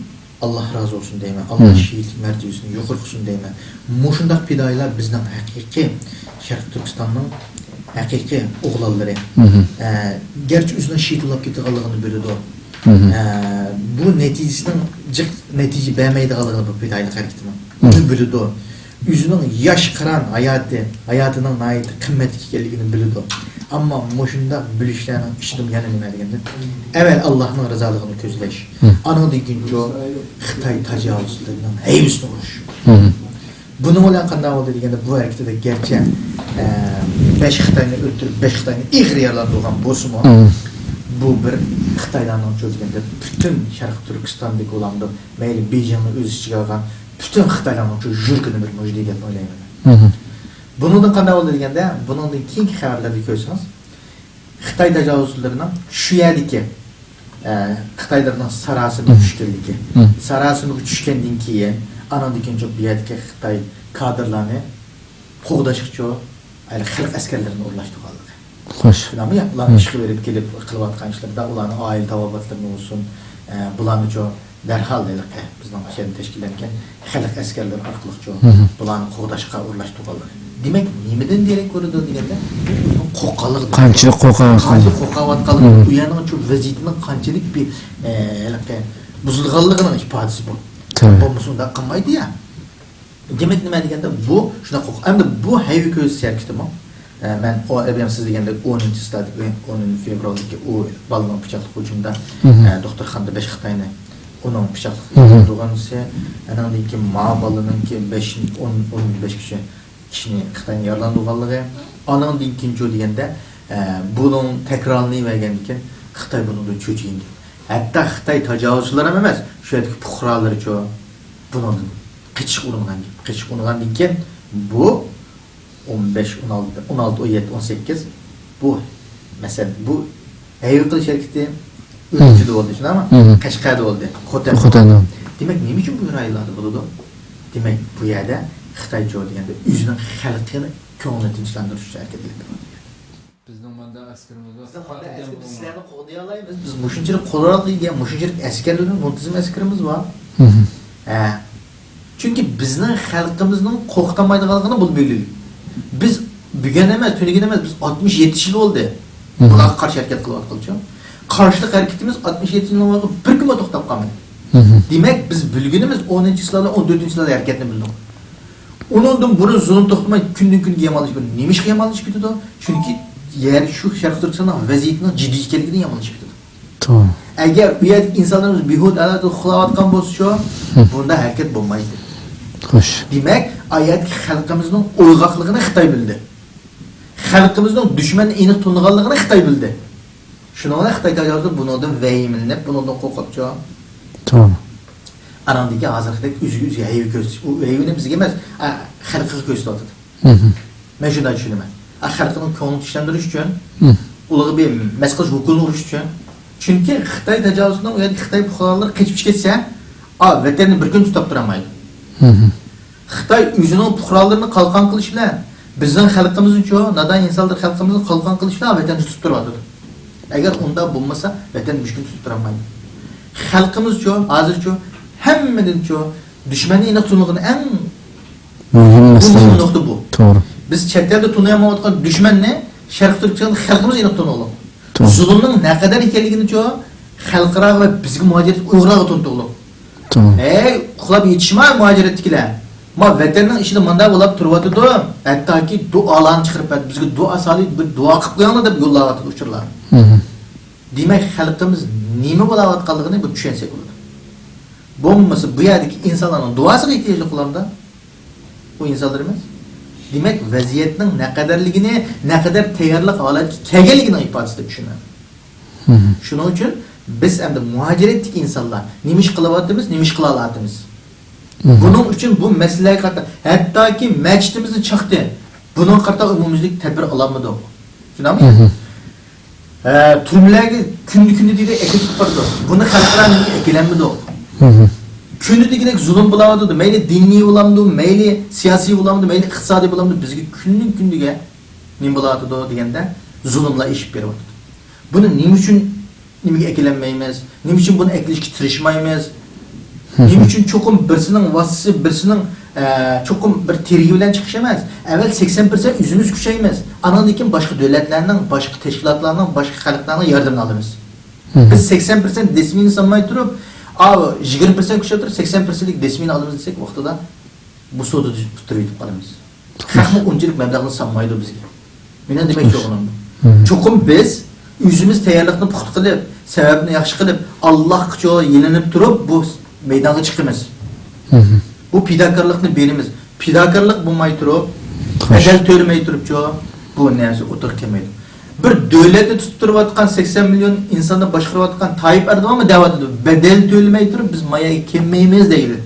ئاللا رازى بولسۇن دەيمەن. ئاللا مم. شېھىتلىك مەرتىۋىسىنى يۇقىرى قىلسۇن دەيمەن. مۇشۇنداق پىدائىيلار بىزنىڭ ھەقىقىي شەرقىي تۈركىستاننىڭ ھەقىقىي ئوغلانلىرى. مم. ئە، گەرچە ئۆزىنىڭ شېھىت بولۇپ كېتىدىغانلىقىنى بىلىدۇ. مم. ئە، بۇ نەتىجىسىنىڭ جىق نەتىجە بەرمەيدىغانلىقىنى بۇ پىدائىيلىق ھەرىكىتىنىڭ. مم. بۇنى بىلىدۇ. ئۆزىنىڭ ياش قىران ھاياتى، ھاياتىنىڭ ناھايىتى قىممەتلىك ئىكەنلىكىنى بىلىدۇ. ئەمما مۇشۇنداق بىلىشلەرنىڭ ئىچىدىمۇ يەنە نېمە دېگەندە، ئەۋۋەل ئاللانىڭ رىزالىقىنى كۆزلەش، مم. ئانىڭدىن كېيىن شۇ خىتاي تاجاۋۇزچىلىرىنىڭ ھەيۋىسىنى ئۇرۇش. مم. بۇنىڭ بىلەن قانداق بولدى دېگەندە، بۇ ھەرىكىتىدە گەرچە، ئە، بەش خىتاينى ئۆلتۈرۈپ، بەش خىتاينى ئېغىر يارىلاندۇرغان بولسىمۇ، مم. بۇ بىر خىتايلارنىڭ شۇ دېگەندە پۈتۈن شەرقىي تۈركىستاندىكى ئۇلارنىڭ مەيلى بېيجىڭنى ئۆز ئىچىگە ئالغان پۈتۈن خىتايلارنىڭ شۇ يۈرىكىنى بىر مۇجدى دەپ ئويلايمەن. مم. بۇنىڭدىن قانداق بولدى دېگەندە، بۇنىڭدىن كېيىنكى خەۋەرلەردە كۆرسىڭىز، خىتاي تاجاۋۇزچىلىرىنىڭ شۇ يەردىكى، ئە، خىتايلارنىڭ ساراسىمىغا مم. چۈشكەنلىكى. مم. ساراسىمىغا چۈشكەندىن كېيىن، ئانىڭدىن كېيىن شۇ بۇ يەردىكى خىتاي كادىرلارنى قوغداشقىچۇ، ھېلى خەلق ئەسكەرلىرىنى ئورۇنلاشتۇرغانلىقى. خوش. شۇنداقمۇ يا؟ ئۇلارنى مم. ئىشقا بېرىپ كېلىپ قىلىۋاتقان ئىشلىرىدا ئۇلارنىڭ ئائىلە تاۋابىئاتلىرىنى بولسۇن، ئە، بۇلارنىچۇ دەرھال ھېلىقى بىزنىڭ ئاشۇ يەردە تەشكىللەنگەن خەلق ئەسكەرلىرى ئارقىلىقچۇ مم. بۇلارنى قوغداشقا ئورۇنلاشتۇرغانلىقى. دېمەك، نېمىدىن دېرەك بېرىدۇ دېگەندە، بۇ ئۆزىنىڭ قورققانلىقىدىن. قانچىلىك قورقۇۋاتقان. قانچىلىك قورقۇۋاتقانلىقى، مم. ئۇ يەرنىڭچۇ ۋەزىيىتىنىڭ قانچىلىك بىر، ئە، ھېلىقى بۇزۇلغانلىقىنىڭ ئىپادىسى بۇ. تەبىئىي. بولمىسا ئۇنداق قىلمايدۇ يا. دېمەك، نېمە دېگەندە، بۇ شۇنداق قورق-، ئەمدى بۇ ھەيۋە كۆرسىتىش ھەرىكىتىمۇ، ئە، مەن ئۇ ئەبەم سىز دېگەندەك ئونىنچى ستادىكى، ئونىنچى فېۋرالدىكى ئۇ بالىنىڭ پىچاقلىق ھۇجۇمىدا، مم. ئە، دوختۇرخانىدا بەش خىتاينى ئۇنىڭ پىچاقلىق مم. يارىلاندۇرغانلىقى، ئانىڭدىن كېيىن ما بالىنىڭكى بەش، ئون، ئون بەش كىشى، كىشىنى خىتاينى يارىلاندۇرغانلىقى، ئانىڭدىن كېيىنچۇ دېگەندە، ئە، بۇنىڭ تەكرارلىنىۋەرگەندىن كېيىن خىتاي بۇنىڭدىن چۆچۈگەن گەپ. ھەتتا خىتاي تاجاۋۇزچىلار ھەم ئەمەس، شۇ يەردىكى پۇقرالىرىچۇ بۇنىڭدىن قېچىشقا ئۇرۇنغان گەپ. قېچىشقا ئۇرۇنغاندىن كېيىن بۇ ئون بەش، ئون ئالتە، ئون ئالتە، ئون يەتتە، ئون سەككىز بۇ، مەسىلەن، بۇ ھەيۋە قىلىش ھەرىكىتى ئۈرۈمچىدە بولدى، شۇنداقمۇ؟ مم. قەشقەردە بولدى، خوتەندە خوتەندە. بولدى. دېمەك، نېمە ئۈچۈن بۇ رايونلاردا بولىدۇ؟ دېمەك، بۇ يەردە خىتايچۇ دېگەندە ئۆزىنىڭ خەلقىنى كۆڭلىنى تىنچلاندۇرۇش ئۈچۈن ھەرىكەت ئېلىپ بېرىۋاتىدۇ. بىزنىڭ ماندا ئەسكىرىمىز بار. بىزنىڭ ماندا ئەسكىر، بىز سىلەرنى قوغدىيالايمىز. بىز مۇشۇنچىلىك قورالغا ئىگە، مۇشۇنچىلىك ئەسكەرلىرىمىز، مۇنتىزىم ئەسكىرىمىز بار. مم. ھە. چۈنكى بىزنىڭ خەلقىمىزنىڭ قورقۇتالمايدىغانلىقىنى بۇ بىلگىلى. بىز بۈگۈن ئەمەس، تۈنۈگۈن ئەمەس، بىز ئاتمىش يەتتە يىل بولدى. مم. بۇلارغا قارشى ھەرىكەت قىلىۋاتقىلىچۇ. قارشىلىق ھەرىكىتىمىز ئاتمىش يەتتە يىلنىڭ بىر كۈنمۇ توختاپ قالمىدى. مم. دېمەك، بىز بىلگىنىمىز ئونىنچى چىسلادا، ئون تۆتىنچى چىسلادا ھەرىكەتنى بىلدۇق. ئۇنىڭدىن بۇرۇن زۇلۇم توختىماي كۈندىن كۈنگە يامانلىشىپ، نېمە ئىشقا يامانلىشىپ كېتىدۇ؟ چۈنكى يەر شۇ شەرقىي تۈركىستاننىڭ ۋەزىيىتىنىڭ جىددىي ئىكەنلىكىدىن يامانلىشىپ كېتىدۇ. توغرا. ئەگەر ئۇ يەردىكى ئىنسانلىرىمىز بىھۇدە ھالەتتە ئۇخلاۋاتقان بولسىچۇ، ھە. بۇنداق ھەرىكەت بولمايتتى. خوش. دېمەك، ئۇ يەردىكى خەلقىمىزنىڭ ئويغاقلىقىنى خىتاي بىلدى. خەلقىمىزنىڭ دۈشمەننى ئېنىق تونۇغانلىقىنى خىتاي بىلدى. شۇنىڭ بىلەن خىتاي تاجاۋۇزچىلىرى بۇنىڭدىن ۋەھىمىلىنىپ، بۇنىڭدىن قورقۇپچۇ. توغرا. ئاناندىن كېيىن ھازىرقىدەك ئۆزىگە ئۆزى ھەيۋە كۆرسىتىش، ئۇ ھەيۋىنى بىزگە ئەمەس، ئا، خەلققە كۆرسىتىۋاتىدۇ. مم. مەن شۇنداق چۈشىنىمەن. ئا، خەلقنىڭ كۆڭلىنى تىنچلاندۇرۇش ئۈچۈن، مم. ئۇلارغا بىر مەس قىلىش ھوكۇلىنى ئۇرۇش ئۈچۈن. چۈنكى خىتاي تاجاۋۇزچىلىرىنىڭ ئۇ يەردىكى خىتاي پۇقرالىرى قېچىپ كەتسە، ئا، ۋەتەننى بىر كۈن تۇتاپ تۇرالمايدۇ. خىتاي ئۆزىنىڭ پۇقرالىرىنى قالقان قىلىش بىلەن بىزنىڭ خەلقىمىزنىچۇ، نادان ئىنسانلار خەلقىمىزنى قالقان قىلىش بىلەن ۋەتەننى تۇتۇپ تۇرۇۋاتىدۇ. ئەگەر ئۇنداق بولمىسا، ۋەتەن مۈشكۈل تۇتۇپ تۇرالمايدۇ. خەلقىمىزچۇ، ھازىرچۇ، ھەممىدىنچۇ، دۈشمەننى ئېنىق تونۇغىنى ئەڭ مۇھىم مۇھىم نۇقتا بۇ. توغرا. بىز چەت ئەلدە تونۇيالمايۋاتقان دۈشمەننى شەرقىي تۈركىستاندا خەلقىمىز ئېنىق تونۇغلۇق. توغرا. زۇلۇمنىڭ نەقەدەر ئىكەنلىكىنىچۇ خەلقئاراغا ۋە بىزگە مۇھاجىرەت ئۇيغۇرلارغا تونۇتۇغلۇق. توغرا. ھەي، ئۇخلاپ يېتىشما مۇھاجىرەتتىكىلەر. ما ۋەتەننىڭ ئىچىدە مۇنداق بولاپ تۇرۇۋاتىدۇ. ھەتتاكى دۇئالارنى چىقىرىپ بەردى. بىزگە دۇئا سالى، بىر دۇئا قىلىپ قويۇڭلار دەپ يوللاۋاتىدۇ ئۇچۇرلارنى. مھم. دېمەك، خەلقىمىز نېمە بولاۋاتقانلىقىنى بۇ چۈشەنسەك بولىدۇ. بولمىسا بۇ يەردىكى ئىنسانلارنىڭ دۇئاسىغا ئېھتىياجلىق بولامدا؟ ئۇ ئىنسانلىرىمىز. دېمەك، ۋەزىيەتنىڭ نەقەدەرلىكىنى، نەقەدەر تەييارلىق ھالەتكە كەلگەنلىكىنىڭ ئىپادىسى دەپ چۈشىنىمەن. مھم. شۇنىڭ ئۈچۈن بىز ئەمدى مۇھاجىرەتتىكى ئىنسانلار نېمە ئىش قىلىۋاتىمىز، نېمە ئىش قىلالاۋاتىمىز؟ مھم. بۇنىڭ ئۈچۈن بۇ مەسىلىلەرگە قارىتا، ھەتتاكى مەچىتىمىزنى چاقتى. بۇنىڭغا قارىتا ئومۇميۈزلۈك تەدبىر ئالالمىدۇق. شۇنداقمۇ؟ مھم. ھە، تۈرمىلەرگە كۈندە كۈندە دېگۈدەك ئەكېتىپ بارىدۇ. بۇنى خەلقئارا نېمىگە ئەكېلەلمىدۇق. مھم. كۈندە دېگۈدەك زۇلۇم بولاۋاتىدۇ. مەيلى دىنىي بولامدۇ، مەيلى سىياسىي بولامدۇ، مەيلى ئىقتىسادىي بولامدۇ، بىزگە كۈندىن كۈندىگە نېمە بولۇۋاتىدۇ دېگەندە، زۇلۇملار ئېشىپ بېرىۋاتىدۇ. بۇنى نېمە ئۈچۈن نېمىگە ئەكېلەلمەيمىز؟ نېمە ئۈچۈن بۇنى ئەكېلىشكە تىرىشمايمىز؟ نېمە ئۈچۈن چوقۇم بىرسىنىڭ ۋاسىتىسى، بىرسىنىڭ، ئە، چوقۇم بىر تىرىگى بىلەن چىقىش ئەمەس. ئەۋۋەل سەكسەن پىرسەنت ئۆزىمىز كۈچەيمىز. ئانىڭدىن كېيىن باشقا دۆلەتلەرنىڭ، باشقا تەشكىلاتلارنىڭ، باشقا خەلقلەرنىڭ ياردىمىنى ئالىمىز. بىز سەكسەن پىرسەنت دېسىمىنى سالماي تۇرۇپ، ئاۋۇ يىگىرمە پىرسەنت كۈچەپ تۇرۇپ، سەكسەن پىرسەنتلىك دېسىمىنى ئالىمىز دېسەك، ۋاقتىدا بۇ سودا پۈتتۈرۈپ يېتىپ قالىمىز. خەقمۇ ئۇنچىلىك مەبلەغنى سالمايدۇ بىزگە. مېنىڭ دېمەكچى بولغىنىم بۇ. چوقۇم بىز ئۆزىمىز تەييارلىقنى پۇختا قىلىپ، سەۋەبنى ياخشى قىلىپ، ئاللاھقىچۇ يېلىنىپ تۇرۇپ، بۇ مەيدانغا چىقىمىز. بۇ پىداكارلىقنى بېرىمىز. پىداكارلىق بولماي تۇرۇپ، بەدەل تۆلىمەي تۇرۇپچۇ، بۇ نەرسە ئوتتۇرىغا كەلمەيدۇ. بىر دۆلەتنى تۇتۇپ تۇرۇۋاتقان، سەكسەن مىليون ئىنساننى باشقۇرۇۋاتقان تايىپ ئەردوغانمۇ دەۋاتىدۇ، بەدەل تۆلىمەي تۇرۇپ بىز ما يەرگە كەلمەيمىز دەيدۇ.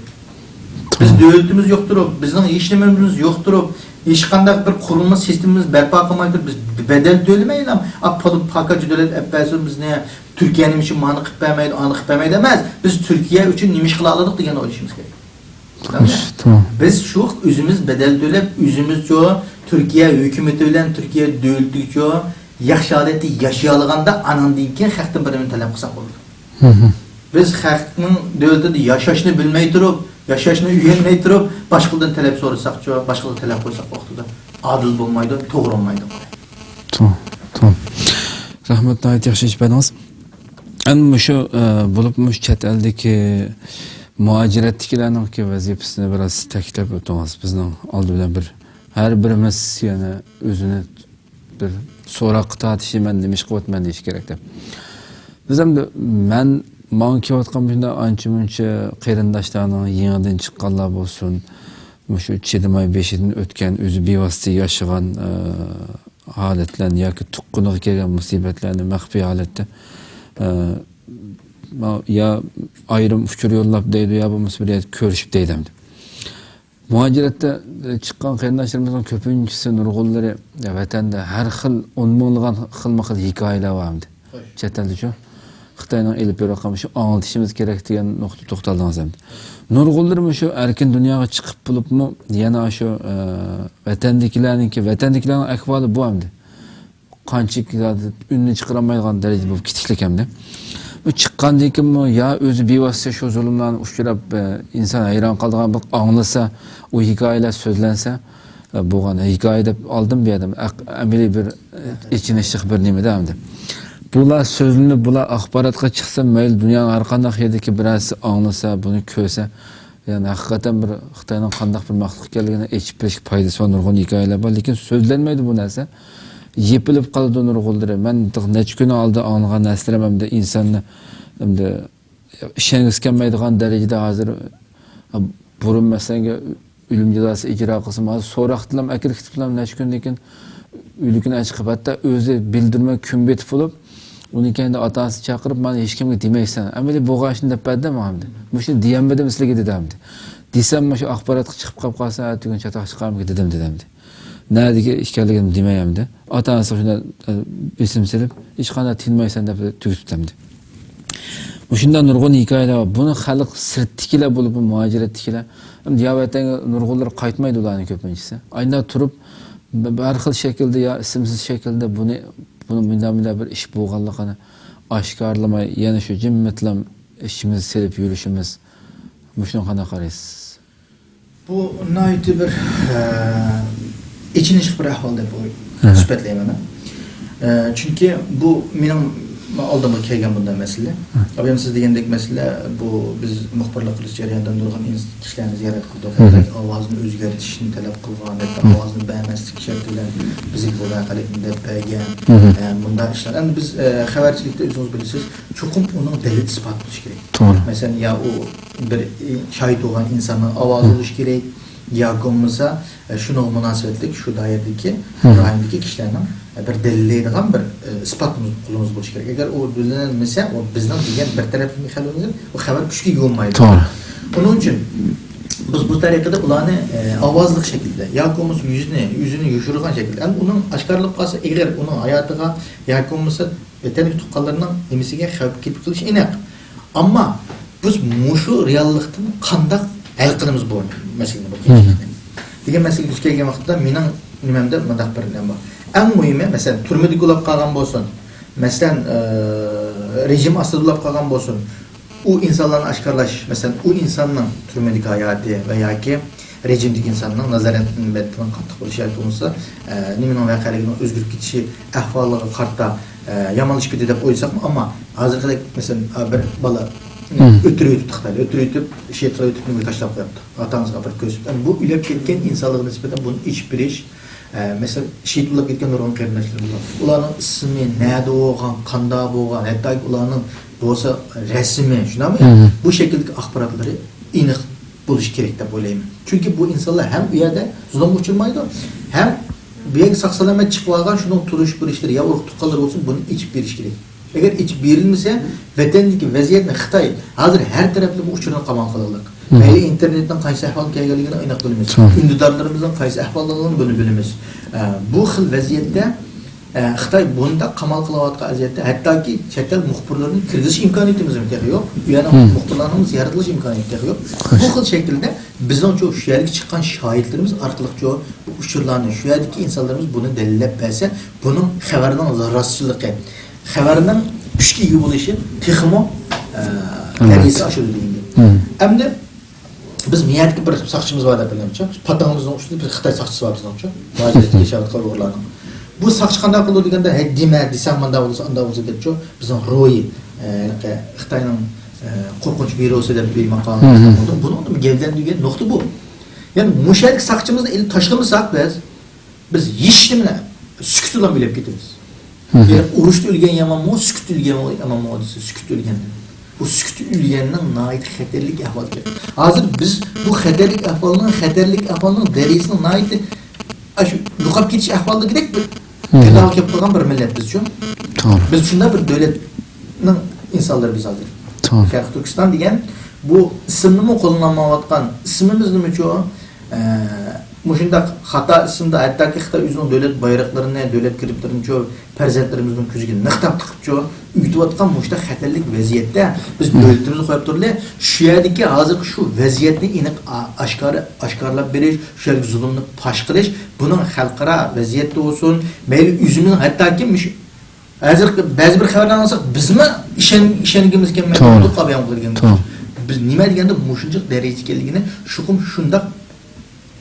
بىز دۆلىتىمىز يوق تۇرۇپ، بىزنىڭ ھېچ نېمىمىز يوق تۇرۇپ، ھېچقانداق بىر قۇرۇلما سىستېمىمىز بەرپا قىلماي تۇرۇپ، بىز بەدەل تۆلىمەيلا، ئا، پاكاج دۆلەت ئەپ بەرسۇن بىزنى، تۈركىيە نېمە ئۈچۈن مانى قىلىپ بەرمەيدۇ، ئانى قىلىپ بەرمەيدۇ ئەمەس، بىز تۈركىيە ئۈچۈن نېمە ئىش قىلالىدۇق دېگەننى ئويلىشىمىز كېرەك. خوش، تامام. بىز شۇ ئۆزىمىز بەدەل تۆلەپ، ئۆزىمىزچۇ تۈركىيە ھۆكۈمىتى بىلەن تۈركىيە دۆلىتىگىچۇ ياخشى ھالەتتە ياشىيالىغاندا، ئاناندىن كېيىن خەقتىن بىر نېمىنى تەلەپ قىلساق بولىدۇ. بىز خەقنىڭ دۆلىتىدە ياشاشنى بىلمەي تۇرۇپ، ياشاشنى ئۆگەنمەي تۇرۇپ، باشقىلاردىن تەلەپ سورىساقچۇ، باشقىلاردىن تەلەپ قىلساق ۋاقتىدا ئادىل بولمايدۇ، توغرا بولمايدۇ. تامام، تامام. رەھمەت، ناھايىتى ياخشى ئېچىپ بەردىڭىز. ئەمدى مۇشۇ، ئە، بولۇپمۇ مۇشۇ چەت ئەلدىكى مۇھاجىرەتتىكىلەرنىڭكى ۋەزىپىسىنى بىراز تەكىتلەپ ئۆتتىڭىز. بىزنىڭ ئالدى بىلەن بىر، ھەر بىرىمىز يەنە ئۆزىنى بىر سوراققا تارتىشى، مەن نېمە ئىش قىلىۋاتىمەن دېيىشى كېرەك دەپ. بىز ئەمدى، مەن، ماڭا كېلىۋاتقان مۇشۇنداق ئانچە-مۇنچە قېرىنداشلارنىڭ، يېڭىدىن چىققانلار بولسۇن، مۇشۇ چىدىماي بېشىدىن ئۆتكەن، ئۆزى بىۋاسىتە ياشىغان، ئە، ھالەتلەرنى ياكى تۇغقىنىغا كەلگەن مۇسىبەتلەرنى مەخپىي ھالەتتە، ئە، ما-، يا ئايرىم ئۇچۇر يوللاپ دەيدۇ، يا بولمىسا بىر يەردە كۆرۈشۈپ دەيدۇ ئەمدى. مۇھاجىرەتتە، ئە، چىققان قېرىنداشلىرىمىزنىڭ كۆپىنچىسى، نۇرغۇنلىرى، ئە، ۋەتەندە ھەر خىل، ئون مىڭلىغان خىلمۇ خىل ھېكايىلەر بار ئەمدى. چەت ئەلدىچۇ؟ خىتاينىڭ ئېلىپ بېرىۋاتقان مۇشۇ ئاڭلىتىشىمىز كېرەك دېگەن نۇقتىدا توختالدىڭىز ئەمدى. نۇرغۇنلىرى مۇشۇ ئەركىن دۇنياغا چىقىپ بولۇپمۇ، يەنە شۇ، ئە، ۋەتەندىكىلەرنىڭكى، ۋەتەندىكىلەرنىڭ ئەھۋالى بۇ ئەمدى. قانچىلىك ئۈننى چىقىرالمايدىغان دەرىجىدە بولۇپ كېتىشلىك ئەمدى. ئۇ چىققاندىن كېيىنمۇ يا ئۆزى بىۋاسىتە شۇ زۇلۇملارنى ئۇچراپ، ئە، ئىنسان ھەيران قالىدىغان بىر ئاڭلىسا، ئۇ ھېكايىلەر سۆزلەنسە، ئە، بولغان ھېكايە دەپ ئالدىم بۇ يەردىن. ئەق-، ئەمەلىي بىر، ئە، ئېچىنىشلىق بىر نېمىدە ئەمدى. بۇلار سۆزلىنىپ، بۇلار ئاخباراتقا چىقسا، مەيلى دۇنيانىڭ ھەر قانداق يېرىدىكى بىرەرسى ئاڭلىسا، بۇنى كۆرسە، يەنى ھەقىقەتەن بىر خىتاينىڭ قانداق بىر مەخلۇق ئىكەنلىكىنى ئېچىپ بېرىشكە پايدىسى بار نۇرغۇن ھېكايىلەر بار، لېكىن سۆزلەنمەيدۇ بۇ نەرسە. يېپىلىپ قالىدۇ نۇرغۇنلىرى. مەن نەچچە كۈن ئالدى ئاڭلىغان نەرسىلىرىم ئەمدى ئىنساننى ئەمدى ئىشەنگۈسى كەلمەيدىغان دەرىجىدە ھازىر، بۇرۇن مەسىلەن، ئۆلۈم جازاسى ئىجرا قىلسىمۇ، ھازىر سوراقتىنلا ئەكىرىپ كېتىپلا نەچچە كۈندىن كېيىن ئۆلۈكىنى ئەچىقىپ، ھەتتا ئۆزى بىلدۈرمەي كۈن بېتىپ بولۇپ، ئۇنى كەينىدە ئاتا-ئانىسى چاقىرىپ، مانا ھېچكىمگە دېمەيسەن. ئەمەلىي بولغان ئىشنى دەپ بەردىم ئەمدى. مۇشۇنى دېيەلمىدىم سىلىگە دېدى ئەمدى. دېسەم مۇشۇ ئاخباراتقا چىقىپ قاپ قالسا، ئەتىگۈن چاتاق چىقارمىكىن دېدىم دېدى ئەمدى. نەدىكى ئىكەنلىكىنى دېمەي ئەمدى. ئاتا-ئانىسىغا شۇنداق، ئە، بېسىم سېلىپ، ھېچقانداق تىنمايسەن دەپ تۈگىتىپتۇ ئەمدى. مۇشۇنداق نۇرغۇن ھېكايىلەر بار. بۇنى خەلق سىرتتىكىلەر بولۇپ، مۇھاجىرەتتىكىلەر، يا ۋەتەنگە نۇرغۇنلىرى قايتمايدۇ ئۇلارنىڭ كۆپىنچىسى. ئاينا تۇرۇپ، ب-، ب-، ھەر خىل شەكىلدە يا ئىسىمسىز شەكىلدە بۇنى، بۇنى مۇنداق، مۇنداق بىر ئىش بولغانلىقىنى ئاشكارىلىماي، يەنە شۇ جىممىتلام ئىچىمىزدە سېلىپ يۈرۈشىمىز، مۇشۇنىڭغا قانداق قارايسىز؟ بۇ ناھايىتى بىر، ئە، ئېچىنىشلىق بىر ئەھۋال دەپ ئوي-، سۈپەتلەيمەن مەن. ئە، چۈنكى بۇ مېنىڭ ئالدىمغا كەلگەن بۇنداق مەسىلە. ئابايام سىز دېگەندەك مەسىلە، بۇ بىز مۇخبىرلىق قىلىش جەريانىدا نۇرغۇن ئىنس-، كىشىلەرنى زىيارەت قىلدۇق. ھەتتاكى ئاۋازىنى ئۆزگەرتىشنى تەلەپ قىلغان، ھەتتا ئاۋازىنى بەرمەسلىك شەرتى بىلەن بىزگە بۇ ۋەقەلىكنى دەپ بەرگەن، ئە، مۇنداق ئىشلار. ئەمدى بىز، ئە، خەۋەرچىلىكتە ئۆزىڭىز بىلىسىز، چوقۇم ئۇنىڭ دەلىل-ئىسپاتى بولۇشى كېرەك. توغرا. مەسىلەن، يا ئۇ بىر، ئى، شاھىت بولغان ئىنساننىڭ ئاۋازى بولۇشى كېرەك، ياكى بولمىسا، ئە، شۇنىڭغا مۇناسىۋەتلىك شۇ دائىرىدىكى، رايوندىكى كىشىلەرنىڭ، ئە، بىر دەلىللەيدىغان بىر، ئە، ئىسپاتىمىز، قولىمىزدا بولۇشى كېرەك. ئەگەر ئۇ دەلىللەنمىسە، ئۇ بىزنىڭ دېگەن بىر تەرەپلىمە خەۋىرىمىز، ئۇ خەۋەر كۈچكە يۇۋۇنمايدۇ. توغرا. ئۇنىڭ ئۈچۈن بىز بۇ تەرىقىدە ئۇلارنى، ئە، ئاۋازلىق شەكىلدە ياكى بولمىسا يۈزىنى، يۈزىنى يوشۇرغان شەكىلدە، ئەمدى ئۇنىڭ ئاشكارىلىنىپ قالسا، ئېغىر ئۇنىڭ ھاياتىغا ياكى بولمىسا ۋەتەندىكى تۇغقانلىرىنىڭ نېمىسىگە خەۋپ كېلىپ قېلىشى ئېنىق. ئەمما بىز مۇشۇ رېئاللىقتىن قانداق ھەل قىلىمىز بۇ مەسىلىنى، بۇ قىيىنچىلىقنى دېگەن مەسىلىگە دۇچ كەلگەن ۋاقىتتا مېنىڭ نېمەمدە مۇنداق بىر نېمە بار. ئەڭ مۇھىمى، مەسىلەن، تۈرمىدە ئۇلاپ قالغان بولسۇن، مەسىلەن، ئى، رېجىم ئاستىدا ئۇلاپ قالغان بولسۇن، ئۇ ئىنسانلارنى ئاشكارىلاش، مەسىلەن، ئۇ ئىنساننىڭ تۈرمىدىكى ھاياتى ۋە ياكى رېجىمدىكى ئىنساننىڭ نازارەتنىڭ قاتتىق بولۇشى ياكى بولمىسا، ئە، نېمىنىڭ ۋەقەلىكىنىڭ ئۆزگىرىپ كېتىشى ئەھۋالىغا قارىتا، ئە، يامانلىشىپ كېتىدۇ دەپ ئويلىساقمۇ، ئەمما ھازىرقىدەك، مەسىلەن، ئا، بىر بالا ئۆتۈرۈۋېتىپتۇ خىتايدا، ئۆتۈرۈۋېتىپ، شېھىت قىلىۋېتىپ، نېمىگە تاشلاپ قويۇپتۇ، ۋاتانىمىزغا ئاپىرىپ كۆرسىتىپ، ئەمدى بۇ ئۆلۈپ كەتكەن ئىنسانلارغا نىسبەتەن بۇنى ئېچىپ بېرىش، ئە، مەسىلەن، شېھىت بولۇپ كەتكەن نۇرغۇن قېرىنداشلىرىمىز بار. ئۇلارنىڭ ئىسمى، نەدە بولغان، قاندا بولغان، ھەتتاكى ئۇلارنىڭ بولسا رەسىمى، شۇنداقمۇ؟ بۇ شەكىلدىكى ئاخباراتلىرى ئېنىق بولۇشى كېرەك دەپ ئويلايمەن. چۈنكى بۇ ئىنسانلار ھەم ئۇ يەردە زۇلۇمغا ئۇچرىمايدۇ، ھەم بۇ يەرگە ساق-سالامەت چىقىۋالغان، شۇنىڭ تونۇش-بىلىشلىرى يا ئۇرۇق-تۇغقانلىرى بولسۇن، بۇنى ئېچىپ بېرىش كېرەك. ئەگەر ئېچىپ بېرىلمىسە، ۋەتەندىكى ۋەزىيەتنى خىتاي ھازىر ھەر تەرەپلىمە ئۇچۇرنى قامال قىلغانلىق. مەيلى ئىنتېرنېتنىڭ قايسى ئەھۋالغا كەلگەنلىكىنى ئېنىق بىلىمىز. ئۈندىدارلىرىمىزنىڭ قايسى ئەھۋالدىلىرىنى بۇنى بىلىمىز. ئە، بۇ خىل ۋەزىيەتتە، ئە، خىتاي بۇنداق قامال قىلىۋاتقان ۋەزىيەتتە ھەتتاكى چەت ئەل مۇخبىرلىرىنى كىرگۈزۈش ئىمكانىيىتىمىزمۇ تېخى يوق. ئۇ يەرنىڭ مۇخبىرلارنىڭ زىيارەت قىلىش ئىمكانىيىتى تېخى يوق. بۇ خىل شەكىلدە بىزنىڭچۇ شۇ يەرگە چىققان شاھىتلىرىمىز ئارقىلىقچۇ بۇ ئۇچۇرلارنى شۇ يەردىكى ئىنسانلىرىمىز بۇنى دەلىللەپ بەرسە، بۇنىڭ خەۋەرنىڭ راستچىللىقى، خەۋەرنىڭ كۈچكە ئىگە بولۇشى تېخىمۇ، ئە، دەرىجىسى ئاشىدۇ دېگەن گەپ. ئەمدى بىز مىيەدىكى بىر ساقچىمىز بار دەپ بىلىمچۇ، پاتىڭىمىزنىڭ ئۈستىدە بىر خىتاي ساقچىسى بار بىزنىڭچۇ، مۇھاجىرەتتە ياشاۋاتقان ئۇيغۇرلارنىڭ. بۇ ساقچى قانداق قىلىدۇ دېگەندە، ھەي دېمە، دېسەڭ مانداق بولسا، ئانداق بولسا دەپچۇ، بىزنىڭ روھى، ئە، ھېلىقى خىتاينىڭ، ئە، قورقۇنچ ۋىرۇسى دەپ بىر ماقالە يازغان بولدۇم. بۇنىڭ گەۋدىلەندۈرگەن نۇقتا بۇ. يەنى مۇشۇ يەردىكى ساقچىمىزنى ئېلىپ تاشلىمىساق بىز، بىز ھېچنېمىنى سۈكۈت بىلەن ئۆلۈپ كېتىمىز. يەنى ئۇرۇشتا ئۆلگەن يامانمۇ، سۈكۈتتە ئۆلگەن يامانمۇ دېسە، سۈكۈتتە ئۆلگەندىن. بۇ سۈكۈتتە ئۆلگەننىڭ ناھايىتى خەتەرلىك ئەھۋالى. ھازىر بىز بۇ خەتەرلىك ئەھۋالنىڭ، خەتەرلىك ئەھۋالنىڭ دەرىجىسىنىڭ ناھايىتى، ئاشۇ يوقاپ كېتىش ئەھۋالىدىكىدەك بىر پەيداغا كېلىپ قالغان بىر مىللەت بىزچۇ. بىز شۇنداق بىر دۆلەتنىڭ ئىنسانلىرى بىز ھازىر. شەرقىي تۈركىستان دېگەن بۇ ئىسىمنىمۇ قوللىنالمايۋاتقان، ئىسمىمىزنىمۇچۇ، ئە، مۇشۇنداق خاتا ئىسىمدا، ھەتتاكى خىتاي ئۆزىنىڭ دۆلەت بايرىقلىرىنى، دۆلەت گېربلىرىنىچۇ پەرزەنتلىرىمىزنىڭ كۆزىگە نىقاب تىقىپچۇ ئۆگىتىۋاتقان مۇشۇنداق خەتەرلىك ۋەزىيەتتە بىز دۆلىتىمىزنى قويۇپ تۇرىلى، شۇ يەردىكى ھازىرقى شۇ ۋەزىيەتنى ئېنىق ئا-، ئاشكارا، ئاشكارىلاپ بېرىش، شۇ يەردىكى زۇلۇمنى پاش قىلىش، بۇنىڭ خەلقئارا ۋەزىيەتتە بولسۇن، مەيلى ئۆزىمىزنىڭ ھەتتاكى مۇشۇ ھازىر بەزى بىر خەۋەرلەرنى ئاڭلىساق، بىزمۇ ئىشەن-، ئىشەنگۈمىز كەلمەيدۇ، توغرا. قاپىيام قىلىدىكەن. توغرا. بىز نېمە دېگەندە مۇشۇنچىلىك دەرىجىگە كەلگىنى، شۇقۇم شۇنداق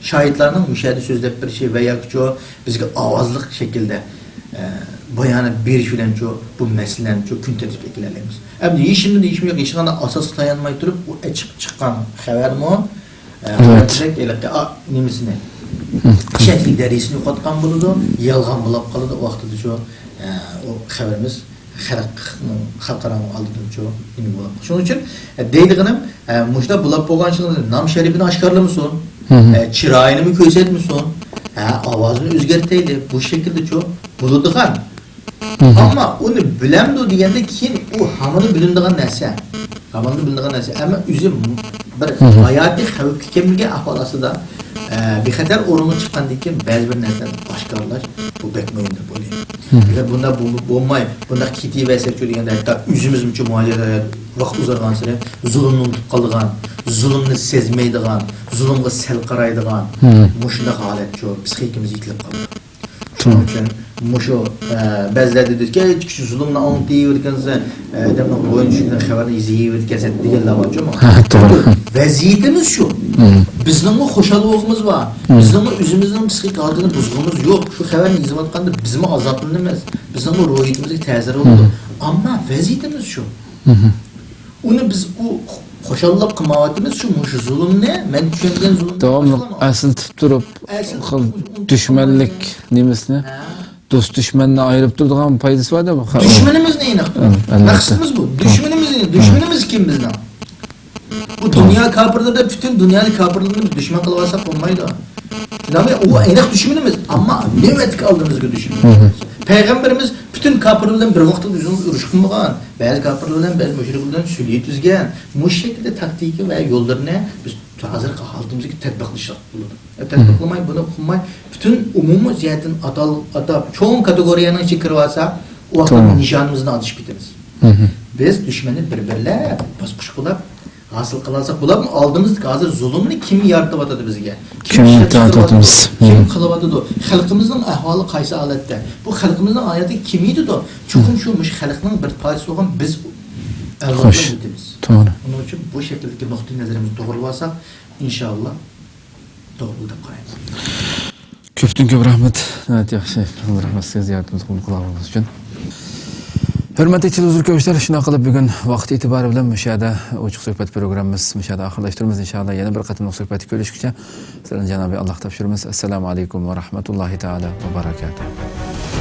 شاھىتلارنىڭ مۇشۇ يەردە سۆزلەپ بېرىشى ۋە ياكىچۇ بىزگە ئاۋازلىق شەكىلدە، ئە، بايانات بېرىش بىلەنچۇ بۇ مەسىلىنىچۇ كۈن تەرتىپكە كېلەلەيمىز. ئەمدى ھېچنېمە دېيىشمۇ يوق، ھېچقانداق ئاساسقا تايانماي تۇرۇپ، ئۇ ئېچىق چىققان خەۋەرمۇ، ئە، ھېلىقى، ئا، نېمىسىنى، ئىشەنچلىك دەرىجىسىنى يوقاتقان بولىدۇ، يالغان بولاپ قالىدۇ، ئۇ ۋاقتىدىچۇ، ئە، ئۇ خەۋىرىمىز خەلق، خەلقئارانىڭ ئالدىدىچۇ نېمە بولىدۇ. شۇنىڭ ئۈچۈن، ئە، دەيدىغىنىم، ئە، مۇشۇنداق بولاپ بولغان ئىشلارنى نام شەرىپىنى ئاشكارىلىمىسۇن، ئە، چىرايىنىمۇ كۆرسەتمىسۇن، ھە، ئاۋازىنى ئۆزگەرتەيلى، بۇ شەكىلدىچۇ بولىدىغان. ئەمما ئۇنى بىلەمدۇ دېگەندە، كېيىن ئۇ ھامان بىلىنىدىغان نەرسە. ھامان بىلىنىدىغان نەرسە. ئەمما ئۆزى ھاياتىي خەۋپكە كەلمىگەن ئەھۋال ئاستىدا، ئە، بىخەتەر ئورۇنغا چىققاندىن كېيىن بەزى بىر نەرسىلەرنى ئاشكارىلاش، بۇ بەك مۇھىم دەپ ئويلايمەن. ئەگەر بۇنداق بول-، بولماي، بۇنداق كېتىۋەرسەكچۇ دېگەندە، ھەتتا ئۆزىمىزمۇچۇ مۇھاجىرەت ۋاقىت ئۇزارغانسېرى زۇلۇمنى ئۇنتۇپ قالىدىغان، زۇلۇمنى سەزمەيدىغان، زۇلۇمغا سەل قارايدىغان، مۇشۇنداق ھالەتچۇ پسىخىكىمىز يېتىلىپ قالىدۇ. شۇنىڭ ئۈچۈن مۇشۇ، ئە، بەزىلەر دېدىكى، «ئەي، كىشى زۇلۇمنى ئاڭلىتىۋېرىدىكەنسەن، ئادەمنىڭ بوينى چۈشكەن خەۋەرنى يېزىۋېرىدىكەنسەن» دېگەنلەر بارچۇ. توغرا. ۋەزىيىتىمىز شۇ. بىزنىڭمۇ خۇشال بولغۇمىز بار. بىزنىڭمۇ ئۆزىمىزنىڭ پسىخىك ھالىتىنى بۇزغۇمىز يوق. شۇ خەۋەرنى يېزىۋاتقاندا بىزمۇ ئازابلىنىمىز. بىزنىڭمۇ روھىيىتىمىزگە تەسىرى بولىدۇ. ئەمما ۋەزىيىتىمىز شۇ. ئۇنى بىز ئۇ خۇشاللىق قىلمايۋاتىمىز، شۇ مۇشۇ زۇلۇمنى، مەن چۈشەنگەن زۇلۇمنى داۋاملىق ئەسلىتىپ تۇرۇپ، ئەسلىتىپ خىل تۇرۇپ، دۈشمەنلىك نېمىسىنى، ھە. دوست دۈشمەننى ئايرىپ تۇرىدىغان پايدىسى بار دەپ. دۈشمىنىمىزنى ئېنىق تۇتۇپ. ئەلۋەتتە. مەقسىتىمىز بۇ. دۈشمىنىمىز، دۈشمىنىمىز كىم بىزنىڭ؟ بۇ دۇنيا كاپىرلىرى، پۈتۈن دۇنيانى كاپىرلىرىنى بىز دۈشمەن قىلىۋالساق بولمايدۇ. شۇنداقمۇ؟ ئۇ ئېنىق دۈشمىنىمىز، ئەمما نۆۋەتتىكى ئالدىمىزدىكى دۈشمىنىمىز. پەيغەمبىرىمىز پۈتۈن كاپىرلار بىلەن بىر ۋاقىتتا ئۆزىمىز ئۇرۇش قىلمىغان، بەزى كاپىرلار بىلەن، بەزى مۇشرىكلار بىلەن سۈلھى تۈزگەن. مۇشۇ شەكىلدە تاكتىكا ۋە يوللىرىنى بىز ھازىرقى ھالىتىمىزگە تەتبىقلىشىمىز بولىدۇ. تەتبىقلىماي، بۇنى قىلماي، پۈتۈن ئومۇمىي جەھەتتىن ئاتال-، ئاتاپ، چوڭ كاتېگورىيەنىڭ ئىچىگە كىرىۋالسا، ئۇ ۋاقىتتا نىشانىمىزدىن ئادىشىپ كېتىمىز. بىز دۈشمەننى بىر-بىرلەپ، باسقۇچ بولاپ ھاسىل قىلالىساق بولامدۇ؟ ئالدىمىزدىكى ھازىر زۇلۇمنى كىم يارىتىۋاتىدۇ بىزگە؟ كىم كىم ئىشلەپ تارتىۋاتىمىز؟ چىقىرىۋاتىدۇ؟ كىم قىلىۋاتىدۇ؟ خەلقىمىزنىڭ ئەھۋالى قايسى ھالەتتە؟ بۇ خەلقىمىزنىڭ ھاياتىغا كىم يېتىدۇ؟ چوقۇم شۇ مۇشۇ خەلقنىڭ بىر پارچىسى بولغان بىز ئەۋلادلار يېتىمىز. توغرا. ئۇنىڭ ئۈچۈن بۇ شەكىلدىكى نۇقتىئى نەزىرىمىزنى توغرىلىۋالساق، ئىنشاللا توغرا بولىدۇ دەپ قارايمەن. كۆپتىن كۆپ رەھمەت. ناھايىتى ياخشى. رەھمەت سىزگە زىيارىتىمىزنى قوبۇل قىلغانلىقىڭىز ئۈچۈن. ھۆرمەتلىك تېلېۋىزور كۆرۈشلەر، شۇنداق قىلىپ بۈگۈن ۋاقىت ئېتىبارى بىلەن مۇشۇ يەردە ئوچۇق سۆھبەت پروگراممىمىز مۇشۇ يەردە ئاخىرلاشتۇرىمىز. ئىنشاللا يەنە بىر قېتىملىق سۆھبەتتە كۆرۈشكىچە سىلەرنى جانابى ئاللاھقا تاپشۇرىمىز. ئەسسالامۇ ئەلەيكۇم ۋە رەھمەتۇللاھى تائالا ۋە بەرەكاتۇھ.